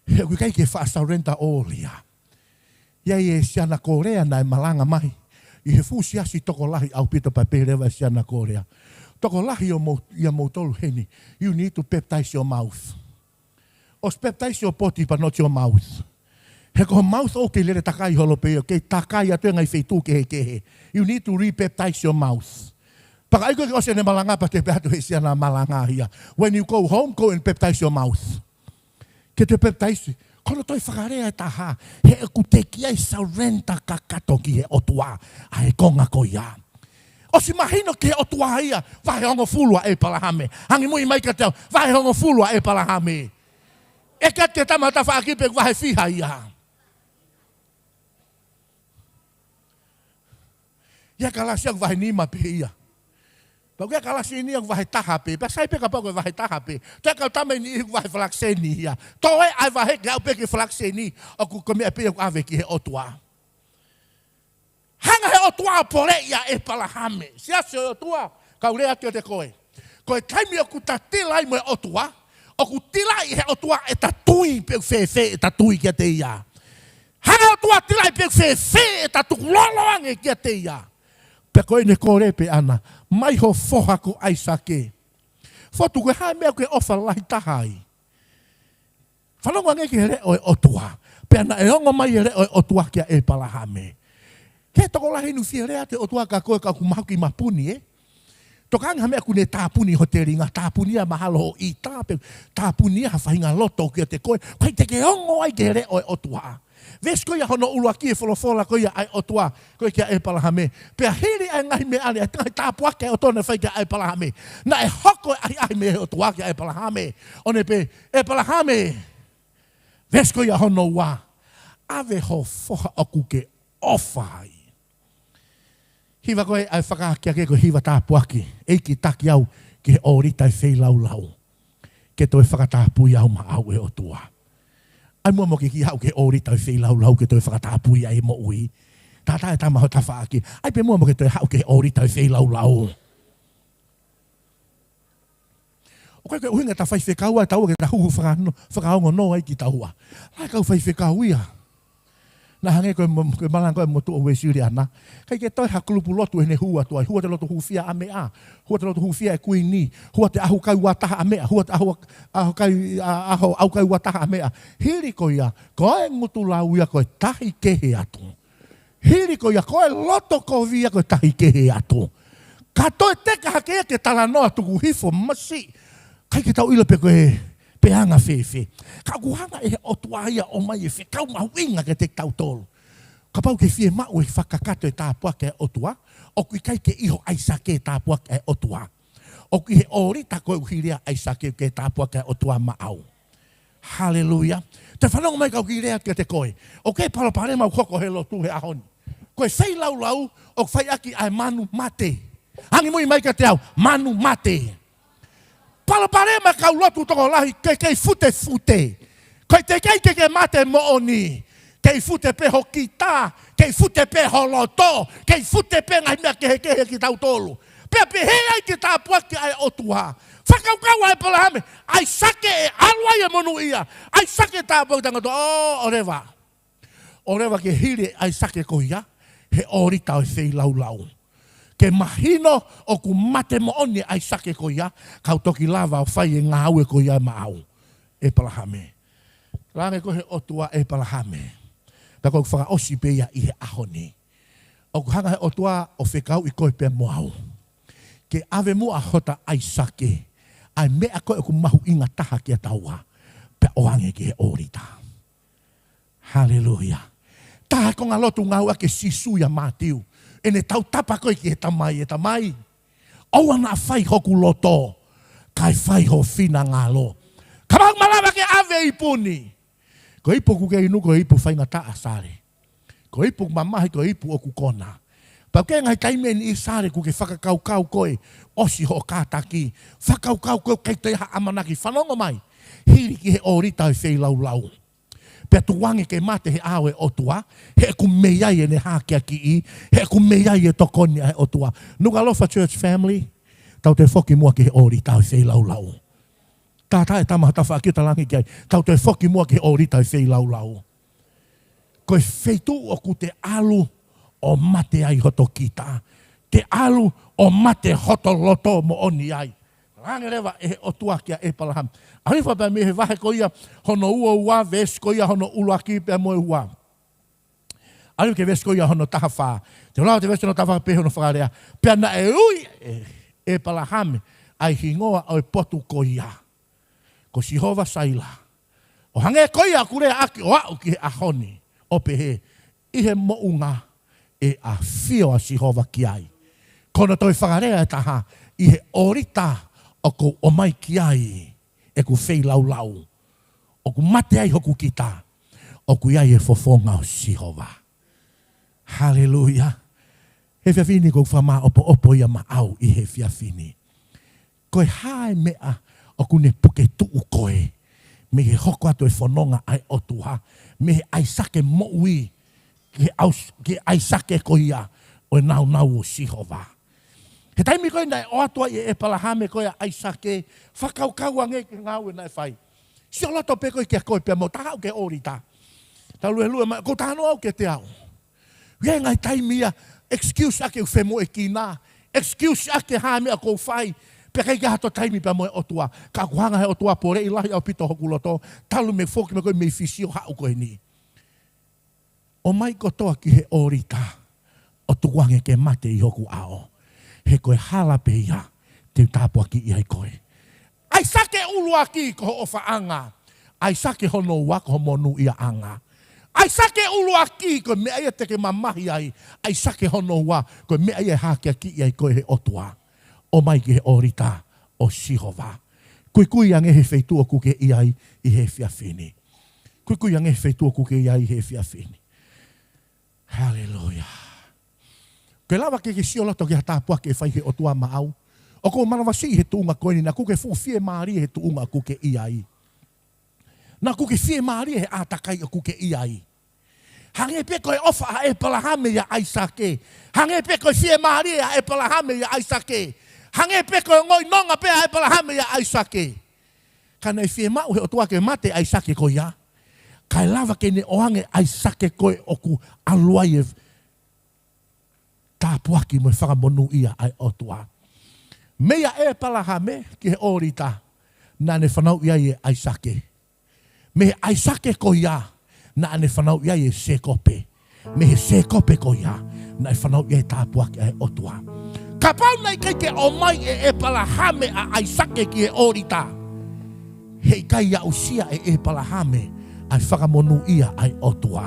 He ʻoku ʻikai ke faʻa surrender all ia. ʻI ai e siana Kōlea naʻe malanga mai ʻi he fuʻu siasi tokolahi ʻaupito, pea pehē leva e siana Kōlea, tokolahi ʻo mou, ia moutolu heni, you need to baptize your mouth. ʻOsi baptize your body, but not your mouth. He ko ho mouth ʻoku kei lele takai holo pē ia, kei takai atu e ngaahi feituʻu kehekehe. You need to rebaptize your mouth. Pea ka ʻai ko ē ke ʻosi ʻene malanga pea te pehē atu he siana malanga ia, when you go home, go and baptize your mouth. Ke te baptize, ko hono toe fakalea ʻe taha, he ʻoku teʻeki ai surrender kakato ki he ʻOtua ʻa e konga ko ia. ʻOsi mahino ki he ʻOtua ia, vahe hongofulu ʻa ʻEpalahame. Hangē muʻa mai kiate au, vahe hongofulu ʻa ʻEpalahame. ʻE ʻikai ke tama tafaʻaki pe vahe fiha ia. ʻI he kalasi ʻoku vahe nima pē ia. Pea ʻoku ʻi he kalasi ni ʻoku vahe taha pē. Pea sai pē kapau ko e vahe taha pē. Toe kau tama ʻi he vahe falakiseni ia. Toe ʻai vahe ke aʻu pē ki he falakiseni. ʻOku ko e meʻa pē ʻoku ʻave ki he ʻOtua. Hanga he ʻOtua ʻo poleʻi ʻa ʻEpalahame. Siasi ʻo e ʻOtua, kau lea atu kiate koe. Ko e taimi ʻoku ta tila ai mo e ʻOtua, ʻoku tilaʻi he ʻOtua ʻeta tui pe ʻoku fēfē ʻeta tui kiate ia. Hanga ʻOtua tilaʻi pe ʻoku fēfē ʻeta tukulolo ange kiate ia. Pea ko ʻene kole pē ʻana, mai ho foha ko ʻAisake. Fotu, ko e hā e meʻa ʻoku ke ʻofa lahi taha ai? Fanongo ange ki he leʻo ʻo e ʻOtua. Pea naʻe ongo mai e leʻo ʻo e ʻOtua kia ʻEpalahame. He tokolahi ʻoku fie lea atu e ʻOtua kia koe ka ʻoku mahuki mapuni, ē? Tokanga ha meʻa ʻoku ne tāpuni ho telinga, tāpuni ʻa e mahalo hoʻo ʻita, pe tāpuni ʻa ha faʻahinga loto kiate koe. ʻIkai te ke ongo ai ki he leʻo ʻo e ʻOtua. Veesi ko ia hono ʻuluaki e folofola ko ia ʻa e ʻOtua ko ia kia ʻEpalahame. Pea hili ʻa e ngaahi meʻa ni, ʻa e ngaahi tāpuaki ʻa e ʻOtua naʻe fai kia ʻEpalahame, naʻe hoko e ʻahiʻahi mei he ʻOtua kia ʻEpalahame. ʻO ne pehē, ʻEpalahame, veesi ko ia hono ua, ʻave ho foha ʻoku ke ʻofa ai. Hiva ko ē ʻa e fakaakeake ko e hiva tāpuaki, ʻEiki taki au ki he ʻōlita ʻo e feilaulau, ke toe fakatapui au maʻau ʻe ʻOtua. ʻAi muʻa mo ke kiʻi haʻu ki he ʻōlita ʻo e feilaulau ke toe fakatapui ai e moʻui. Tātā e tama ho tafaʻaki. ʻAi pē muʻa mo ke toe haʻu ki he ʻōlita ʻo e feilaulau. ʻOku ʻikai ko e ʻuhinga ʻeta faifekau ʻa taua ke ta huhu fakano-, fakaongo noa ai kitaua. Lahi e kau faifekau ia. Naʻa hangē ko e mo-, ko e malanga ko ē ʻa e motuʻa Uēsiliana. ʻIkai ke toe ha kulupu lotu ʻe ne hū atu ai. Hū atu e loto hūfia ʻa meʻa. Hū atu e loto hūfia ʻa e kuini. Hū atu e ʻaho kai ua taha ʻa meʻa. Hū atu e ʻaho, ʻaho kai, ʻa, ʻaho, ʻaho kai ua taha ʻa meʻa. Hili ko ia, ko e ngutu lau ia ko e tahi kehe atu. Hili ko ia, ko e loto kovi ia ko e tahi kehe atu. Ka toe teka hake ia ke talanoa tuku hifo masiʻi. ʻIkai ke tau ʻilo pe ko e, pe anga fēfē. Ka ʻoku hanga ʻe he ʻOtua ia ʻo ʻomai e fekau mahuʻinga kiate kitautolu. Kapau ʻoku ke fiemaʻu e fakakakato e tāpuaki ʻa e ʻOtua, ʻoku ʻikai ke ʻi ho ʻAisake e tāpuaki ʻa e ʻOtua. ʻOku ʻi he ʻōlita ko ē ʻoku hili ai ʻa ʻAisake ʻoku ke tāpuaki ʻa e ʻOtua maʻau. Haleluia. Toe fanongo mai kau kiʻi lea kiate koe. ʻOku ʻi ai e palopalema ʻoku hoko he lotu he ʻaho ni. Ko e feilaulau ʻoku fai ʻaki ʻa e manu mate. Hangē muʻa mai kiate au, manu mate. Palopalema e kau lotu tokolahi ke kei futefute. Ko e teʻeki ai ke ke mate moʻoni. Kei fute pē ho kita, kei fute pē ho loto, kei fute pē ngaahi meʻa kehekehe kitautolu. Pea pehē ai ke tāpuaki ʻa e ʻOtua. Fakakaukau ʻa ʻEpalahame, ʻAisake ʻe ʻalu ai e monūʻia. ʻAisake tāpuaki tangato, ʻo, ʻoleva. ʻOleva ke hili ʻa ʻAisake ko ia he ʻōlita ʻo e feilaulau. Ke mahino ʻoku mate moʻoni ʻa ʻAisake ko ia, kau toki lava ʻo fai e ngāue ko ia maʻau. ʻEpalahame. Lange ko e ʻOtua ʻEpalahame. Pea ko e fakaʻosi pē ia ʻi he ʻaho ni. ʻOku hanga he ʻOtua ʻo fekauʻi koe pea mo au. Ke ʻave muʻa hota ʻAisake. ʻA e meʻa ko ē ʻoku mahuʻinga taha kia taua. Pea ʻoange ki he ʻōlita. Haleluia. Tā ko e ngaahi lotu ngāueʻaki ʻe Sīsū ʻia Mātiu. ʻEne tautapa ko ē ki he Tamai, ʻE Tamai, ʻoua naʻa fai hoku loto, kae fai ho finangalo. Kapau ʻoku malava ke ʻave e ipu ni, ko e ipu ʻoku ke inu, ko e ipu faingataʻa, Sale. Ko e ipu ʻoku mamahi, ko e ipu ʻoku kona. Pea ʻoku ʻi ai e ngaahi taimi ʻe niʻihi, Sale, ʻoku ke fakakaukau koe ʻosi hoʻo kātaki. Fakakaukau koe ʻoku ʻikai toe ʻi ai ha ʻamanaki. Fanongo mai. Hili ki he ʻōlita ʻo e feilaulau. Pea tukuange ke mate he ʻao ʻo e ʻOtua, he ʻoku mei ai ʻene hākeakiʻi, he ʻoku mei ai e tokoni ʻa e ʻOtua. Nukuʻalofa church family, tau toe foki muʻa ki he ʻōlita ʻo e feilaulau. Tātā e tama ha tafaʻaki ʻo talaange ki ai, tau toe foki muʻa ki he ʻōlita ʻo e feilaulau. Ko e feituʻu ʻoku te ʻalu ʻo mate ai hoto kita. Te ʻalu ʻo mate hoto loto moʻoni ai. Talaange leva ʻe he ʻOtua kia ʻEpalahame. ʻAlu hifo pea mei he vahe ko ia hono ua ua, veesi ko ia hono ʻuluaki pea mo e ua. ʻAlu ki he veesi ko ia hono taha fā. Te u lau atu e veesi hono taha fā pea hono fakalea. Pea naʻe ui ʻe ʻEpalahame ʻa e hingoa ʻo e potu ko ia ko Sihova Saila. ʻO hangē ko ia ʻoku lea ʻaki ʻo aʻu ki he ʻaho ni, ʻo pehē, ʻi he moʻunga ʻe ʻafio ʻa Sihova ki ai. Ko hono toe fakalea ʻe taha, ʻi he ʻōlita ʻoku ou ʻomai ki ai ʻeku feilaulau, ʻoku mate ai hoku kita, ʻoku ʻi ai e fofonga ʻo Sihova. Haleluia. He efiafi ni ʻoku ou fakamāʻopoʻopo ia maʻau ʻi he efiafi ni. Ko e hā e meʻa ʻoku ne puke tuʻu koe mei he hoko atu e fononga ʻa e ʻOtua, mei he ʻAisake moʻui ki he ʻAus-, ki he ʻAisake ko ia ʻo e nāunau ʻo Sihova. He taimi ko ē naʻe ʻoatu ai ʻe ʻEpalahame ko ē ʻa ʻAisake, fakakaukau ange ki he ngāue naʻe fai. Sio loto pē koe kia koe pea mo taha ʻoku ke ʻōlita. Tau luelue mai, ʻoku ou talanoa au kiate au. ʻI ai e ngaahi taimi ia, excuse ʻaki ʻeku femoʻuekina, excuse ʻaki e hā e meʻa ʻoku ou fai, pea ʻikai ke ʻi ai hato taimi pea mo e ʻOtua. Ka ʻoku hanga he ʻOtua ʻo poleʻi lahi ʻaupito hoku loto, talu mei he foki mai ko ē mei Fisi ʻo haʻu ko eni. ʻOmai kotoa ki he ʻōlita, ʻo tukuange ke mate ʻi hoku ʻao. He ko e hala pē ia te u tāpuakiʻi ai koe. ʻAisake ʻuluaki ko ho ʻofaʻanga. ʻAisake hono ua ko ho monūʻiaʻanga. ʻAisake ʻuluaki ko e meʻa ia te ke mamahi ai. ʻAisake hono ua ko e meʻa ia ʻe hākeakiʻi ai koe he ʻOtua. ʻOmai ki he ʻōlita ʻo Sihova. Kuikui ange he feituʻu ʻoku ke ʻi ai ʻi he efiafi ni. Kuikui ange he feituʻu ʻoku ke ʻi ai ʻi he efiafi ni. Haleluia. Ke lava ke ke sio loto ki ha tāpuaki ʻe fai he ʻOtua maʻau. ʻOku ou manavasiʻi he tuʻunga ko eni, naʻa ʻoku ke fuʻu fiemālie he tuʻunga ʻoku ke ʻi ai. Naʻa ʻoku ke fiemālie he ʻātakai ʻoku ke ʻi ai. Hangē pē ko e ʻofa ʻa ʻEpalahame ʻia ʻAisake. Hangē pē ko e fiemālie ʻa ʻEpalahame ʻia ʻAisake. Hangē pē ko e ongoʻi nonga pē ʻa ʻEpalahame ʻia ʻAisake. Ka naʻe fiemaʻu he ʻOtua ke mate ʻAisake ko ia, kae lava ke ne ʻoange ʻAisake ko ē ʻoku ʻalu ai e tāpuaki mo e fakamonūʻia ʻa e ʻOtua. Meia ʻEpalahame ki he ʻōlita, naʻa ne fanauʻi ai e ʻAisake. Mei he ʻAisake ko ia, naʻa ne fanauʻi ai e Sēkope. Mei he Sēkope ko ia, naʻe fanauʻi ai e tāpuaki ʻa e ʻOtua. Kapau naʻe ʻikai ke ʻomai ʻe ʻEpalahame ʻa ʻAisake ki he ʻōlita, heʻikai aʻusia ʻe ʻEpalahame ʻa e fakamonūʻia ʻa e ʻOtua.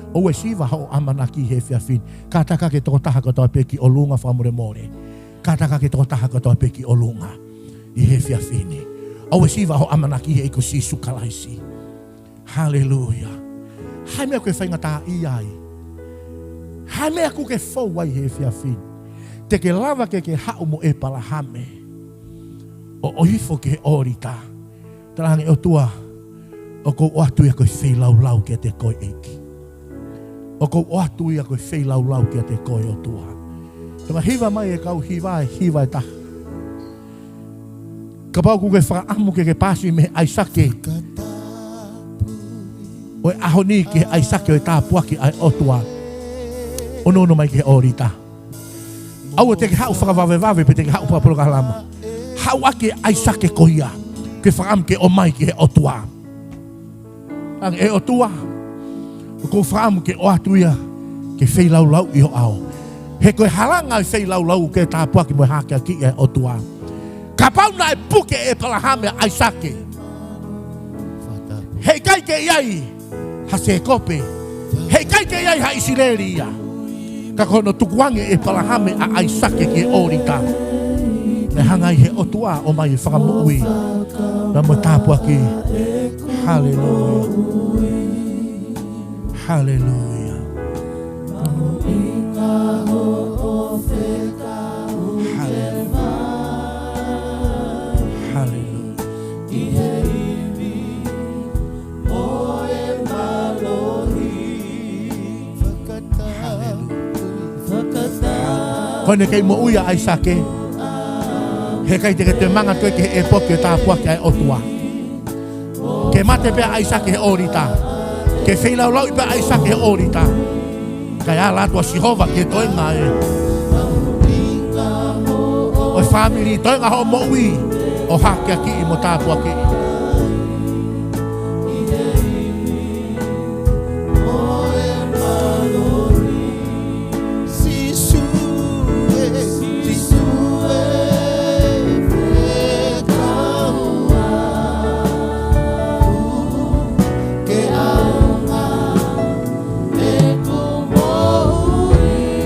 ʻOua ʻe siva hoʻo ʻamanaki he efiafi ni. Kātaki ʻaki e tokotaha kotoa pē ki ʻolunga fakamolemole. Kātaki ʻaki e tokotaha kotoa pē ki ʻolunga ʻi he efiafi ni. ʻOua ʻe siva hoʻo ʻamanaki he ʻEiki ko Sīsū Kalaisi. Haleluia. Hā e meʻa ʻoku ke faingataʻaʻia ai? Hā e meʻa ʻoku ke fou ai he efiafi ni? Te ke lava ke ke haʻu mo ʻEpalahame ʻo ʻohifo ki he ʻōlita. Talaange, ʻOtua, ʻoku ou ʻoatu ia ko e feilaulau kiate koe, ʻEiki. ʻOku ou ʻoatu ia ko e feilaulau kiate koe, ʻOtua. Tau hiva mai e kau hiva, e hiva ʻe taha. Kapau ʻoku ke fakaʻamu ke ke paasi mei he ʻAisake ʻo e ʻaho ni ki he ʻAisake ʻo e tāpuaki ʻa e ʻOtua, ʻunuʻunu mai ki he ʻōlita. ʻOua te ke haʻu fakavavevave pe te ke haʻu fakapolokalama. Haʻu ʻaki e ʻAisake ko ia ʻoku ke fakaʻamu ke ʻomai ki he ʻOtua. Talaange, ʻE ʻOtua, ʻoku ou fakaʻamu ke ʻoatu ia ke feilaulauʻi ho ʻao. He ko e halanga e feilaulau ʻoku ke tāpuaki mo e hākeakiʻi ʻa e ʻOtua. Kapau naʻe puke ʻe ʻEpalahame ʻa ʻAisake, heʻikai ke ʻi ai ha Sēkope. Heʻikai ke ʻi ai ha ʻIsileli ia. Ka ko hono tukuange ʻe ʻĒpalahame ʻa ʻAisake ki he ʻōlita, naʻe hanga ai he ʻOtua ʻo ʻomai e fakamoʻui pea mo e tāpuaki. Haleluia. Haleluia. Haleluia. Haleluia. Haleluia. Ko ʻene kei moʻui ʻa ʻAisake, heʻikai te ke toe manga atu koe ki he ʻēpoki ʻo e tāpuaki ʻa e ʻOtua. Ke mate pē ʻa ʻAisake he ʻōlita. Ke feilaulauʻi pē ʻa ʻAisake he ʻōlita. Kae ala atu ʻa Sihova ki he toenga ē ʻo e fāmili, toenga hoʻo moʻui, ʻo hakeakiʻi mo tāpuakiʻi.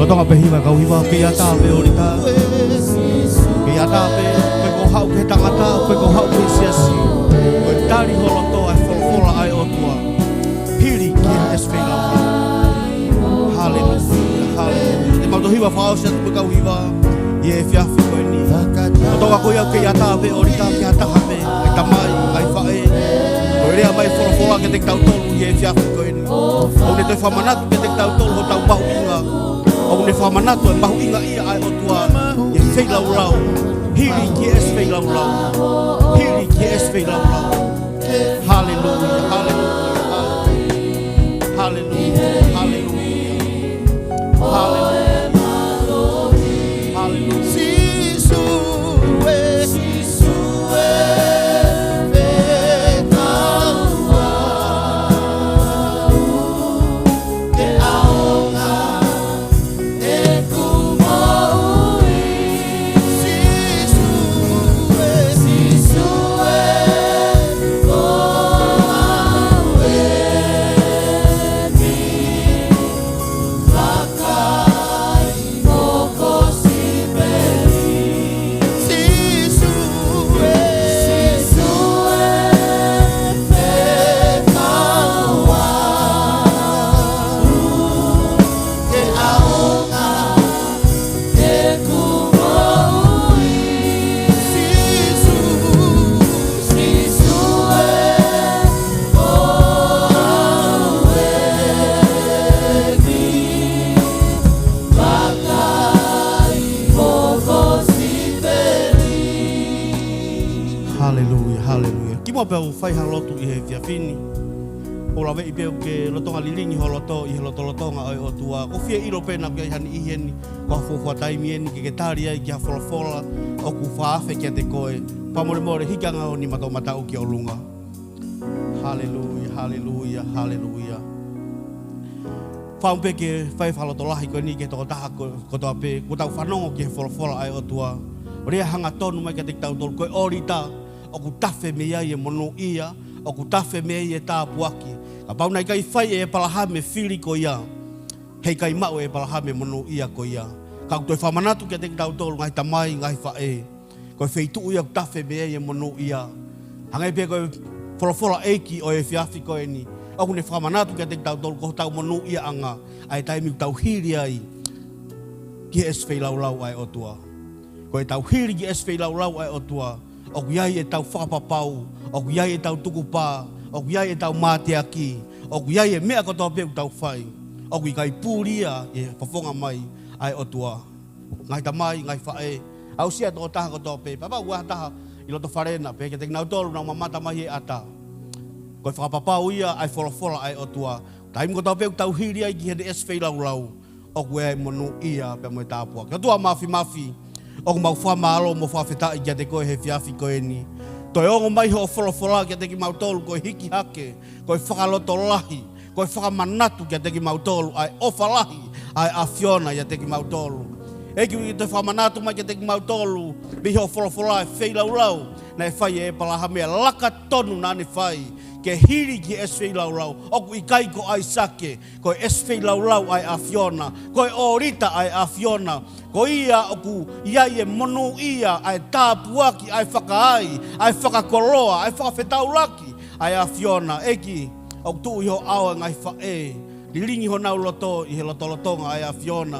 Lolotonga pē hiva, kau hiva, kei ʻatā pē ʻōlita. Kei ʻatā pē, ʻoku ʻikai ko e haʻu ki he tangata, ʻoku ʻikai ko e haʻu ki he siasi. Ko e tali ho loto ʻa e folofola ʻa e ʻOtua. Hili ki he ʻēsi feilaulau. Haleluia, haleluia. Te mau toe hiva fakaʻosi atu pē kau hiva ʻi he efiafi ko eni. Lolotonga ko ia ʻoku kei ʻatā pē ʻōlita ki ha taha pē, ʻe tamai, ngaahi faʻē. Ko e lea mai folofola kiate kitautolu ʻi he efiafi ko eni. ʻOku ne toe fakamanatu kiate kitautolu hotau mahuʻinga. ʻOku ne fakamanatu e mahuʻinga ia ʻa e ʻOtua ʻi he feilaulau. Hili ki he ʻēsi feilaulau. Hili ki he ʻēsi feilaulau. Haleluia, haleluia, haleluia. Haleluia, haleluia. Haleluia. Haleluia. Sīsū ē, Sīsū ē, fekau au ke ʻaonga ʻeku moʻui. Sīsū ē, Sīsū ē, ko au eni. Vakai mo kosipeli. Sīsū ē, Sīsū ē, fekau au ke ʻaonga ʻeku moʻui. Sīsū, Sīsū ē, ko au eni. Vakai mo kosipeli. Haleluia, haleluia. Kimuʻa pea u fai ha lotu ʻi he efiafi ni, ʻoku ou laveʻi pē ʻoku ke lolotonga lilingi ho loto ʻi he lotolotonga ʻo e ʻOtua. ʻOku ou fie ʻilo pē naʻa ʻoku ʻi ai ha niʻihi eni ko ha fuofua taimi eni ke ke tali ai ki ha folofola ʻoku fakaafe kiate koe. Fakamolemole, hiki ange ho nima toʻomataʻu ki ʻolunga. Haleluia, haleluia, haleluia. Fakaʻamu pē ke fai fakalotolahi ko eni ki he tokotaha ko-, kotoa pē, kuo tau fanongo ki he folofola ʻa e ʻOtua. ʻO lea hangatonu mai kiate kitautolu, ko e ʻōlita ʻoku tafe mei ai e monūʻia, ʻoku tafe mei ai e tāpuaki. Kapau naʻe ʻikai fai ʻe ʻĒpalahame e fili ko ia, heʻikai maʻu ʻe ʻĒpalahame e monūʻia ko ia. Ka ʻoku toe fakamanatu kiate kitautolu ngaahi tamai, ngaahi faʻē, ko e feituʻu ia ʻoku tafe mei ai e monūʻia. Hangē pē ko e folofola ʻeiki ʻo e efiafi ko eni, ʻoku ne fakamanatu kiate kitautolu ko hotau monūʻiaʻanga ʻa e taimi ʻoku tau hili ai ki he ʻēsi feilaulau ʻa e ʻOtua. Ko ʻetau hili ki he ʻēsi feilaulau ʻa e ʻOtua, ʻoku ʻi ai ʻetau fakapapau, ʻoku ʻi ai ʻetau tukupā, ʻoku ʻi ai ʻetau mateaki, ʻoku ʻi ai e meʻa kotoa pē ʻoku tau fai, ʻoku ʻikai puli ia ʻi he fofonga mai ʻa e ʻOtua. Ngaahi tamai, ngaahi faʻē, aʻusia e tokotaha kotoa pē, pea kapau ʻoku ʻi ai ha taha ʻi loto fale na, pehē kiate kinautolu naʻa nau mamata mai he ʻata. Ko e fakapapau ia ʻa e folofola ʻa e ʻOtua. Taimi kotoa pē ʻoku tau hili ai ki heʻene ʻēsi feilaulau, ʻoku ʻi ai e monūʻia pea mo e tāpuaki. ʻOtua Māfimafi, ʻoku mau fakamālō mo fakafetaʻi kiate koe he efiafi ko eni. Toe ongo mai hoʻo folofola kiate kimautolu ko e hiki hake, ko e fakalotolahi, ko e fakamanatu kiate kimautolu ʻa e ʻofa lahi ʻa e ʻAfiona ʻiate kimautolu. ʻEiki, ʻoku ke toe fakamanatu mai kiate kimautolu mei hoʻo folofola e feilaulau naʻe fai ʻe ʻĒpalahame, e laka tonu naʻa ne fai ke hili ki he ʻesi feilaulau. ʻOku ʻikai ko ʻAisake, ko e ʻesi feilaulau ʻa e ʻAfiona, ko e ʻōlita ʻa e ʻAfiona. Ko ia ʻoku ʻi ai e monūʻia, ʻa e tāpuaki, ʻa e fakaai, ʻa e fakakoloa, ʻa e fakafetaulaki ʻa e ʻAfiona. ʻEiki, ʻoku tuʻu ʻi ho ʻao e ngaahi faʻē, lilingi honau loto ʻi he lotolotonga ʻa e ʻAfiona.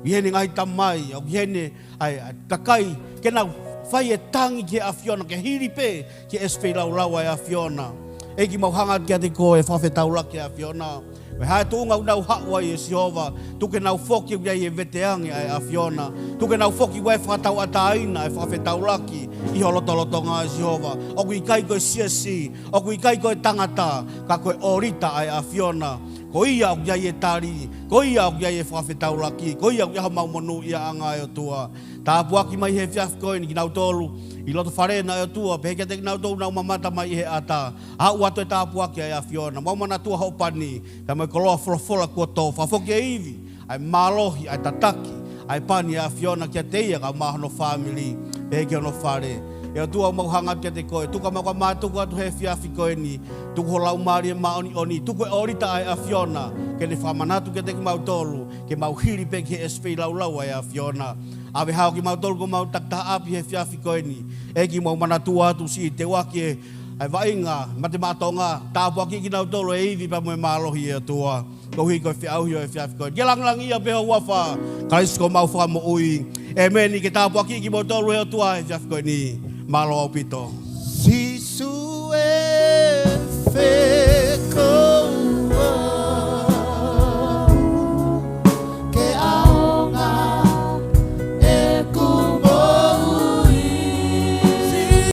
ʻI heʻene ngaahi tamai, ʻoku ʻi heʻene ʻa e, ʻa e kakai, ke nau fai e tangi ki he ʻAfiona, ke hili pē ki he ʻesi feilaulau ʻa e ʻAfiona. ʻEiki, mau hanga atu kiate koe e fakafetaulaki ʻa e ʻAfiona. Ko e hā e tuʻunga ʻoku nau haʻu ai, ʻe Sihova, tuku ke nau foki ʻoku ʻi ai e veteange ʻa e ʻAfiona. Tuku ke nau foki ʻoku ʻi ai e fakatauʻatāina, ʻa e fakafetaulaki ʻi ho lotolotonga, ʻe Sihova. ʻOku ʻikai ko e siasi, ʻoku ʻikai ko e tangata, ka ko e ʻōlita ʻa e ʻAfiona. Ko ia ʻoku ʻi ai e tali, ko ia ʻoku ʻi ai e fakafetaulaki, ko ia ʻoku ʻi ai homau monūʻiaʻanga, ʻe ʻOtua. Tāpuaki mai he efiafi ko eni kinautolu ʻi loto fale na, ʻe ʻOtua, pehē kiate kinautolu ʻoku nau mamata mai ʻi he ʻatā. Aʻu atu e tāpuaki ʻa e ʻAfiona, mau manatua hoʻo pani, pea mo e koloa folofola kuo tō, fakafoki e ivi, ʻa e mālohi, ʻa e tataki, ʻa e pani ʻa e ʻAfiona kiate ia kae ʻumaʻā hono fāmili, pehē ki hono fale. ʻE ʻOtua, mau hanga atu kiate koe, tuku ke mau ka mātuku atu he efiafi ko eni, tuku ho Laumālie Māʻoniʻoni, tuku e ʻōlita ʻa e ʻAfiona, ke ne fakamanatu kiate kimautolu, ke mau hili pē ki he ʻesi feilaulau ʻa e ʻAfiona. ʻAve hao kimautolu ko homau takitaha ʻapi he efiafi ko eni. ʻEiki, mau manatua atu siʻi teuaki e, ʻa e vaʻinga mate maʻa Tonga, tāpuakiʻi kinautolu ʻe he ivi pea mo e mālohi, ʻe ʻOtua. Koeʻuhi ko e feʻauhi ʻo e efiafi ko eni. Ke langilangiʻia pē ho huafa, Kalaisi ko homau Fakamoʻui. ʻĒmeni. Ke tāpuakiʻi kimoutolu ʻe he ʻOtua he efiafi ko eni. Mālō ʻaupito.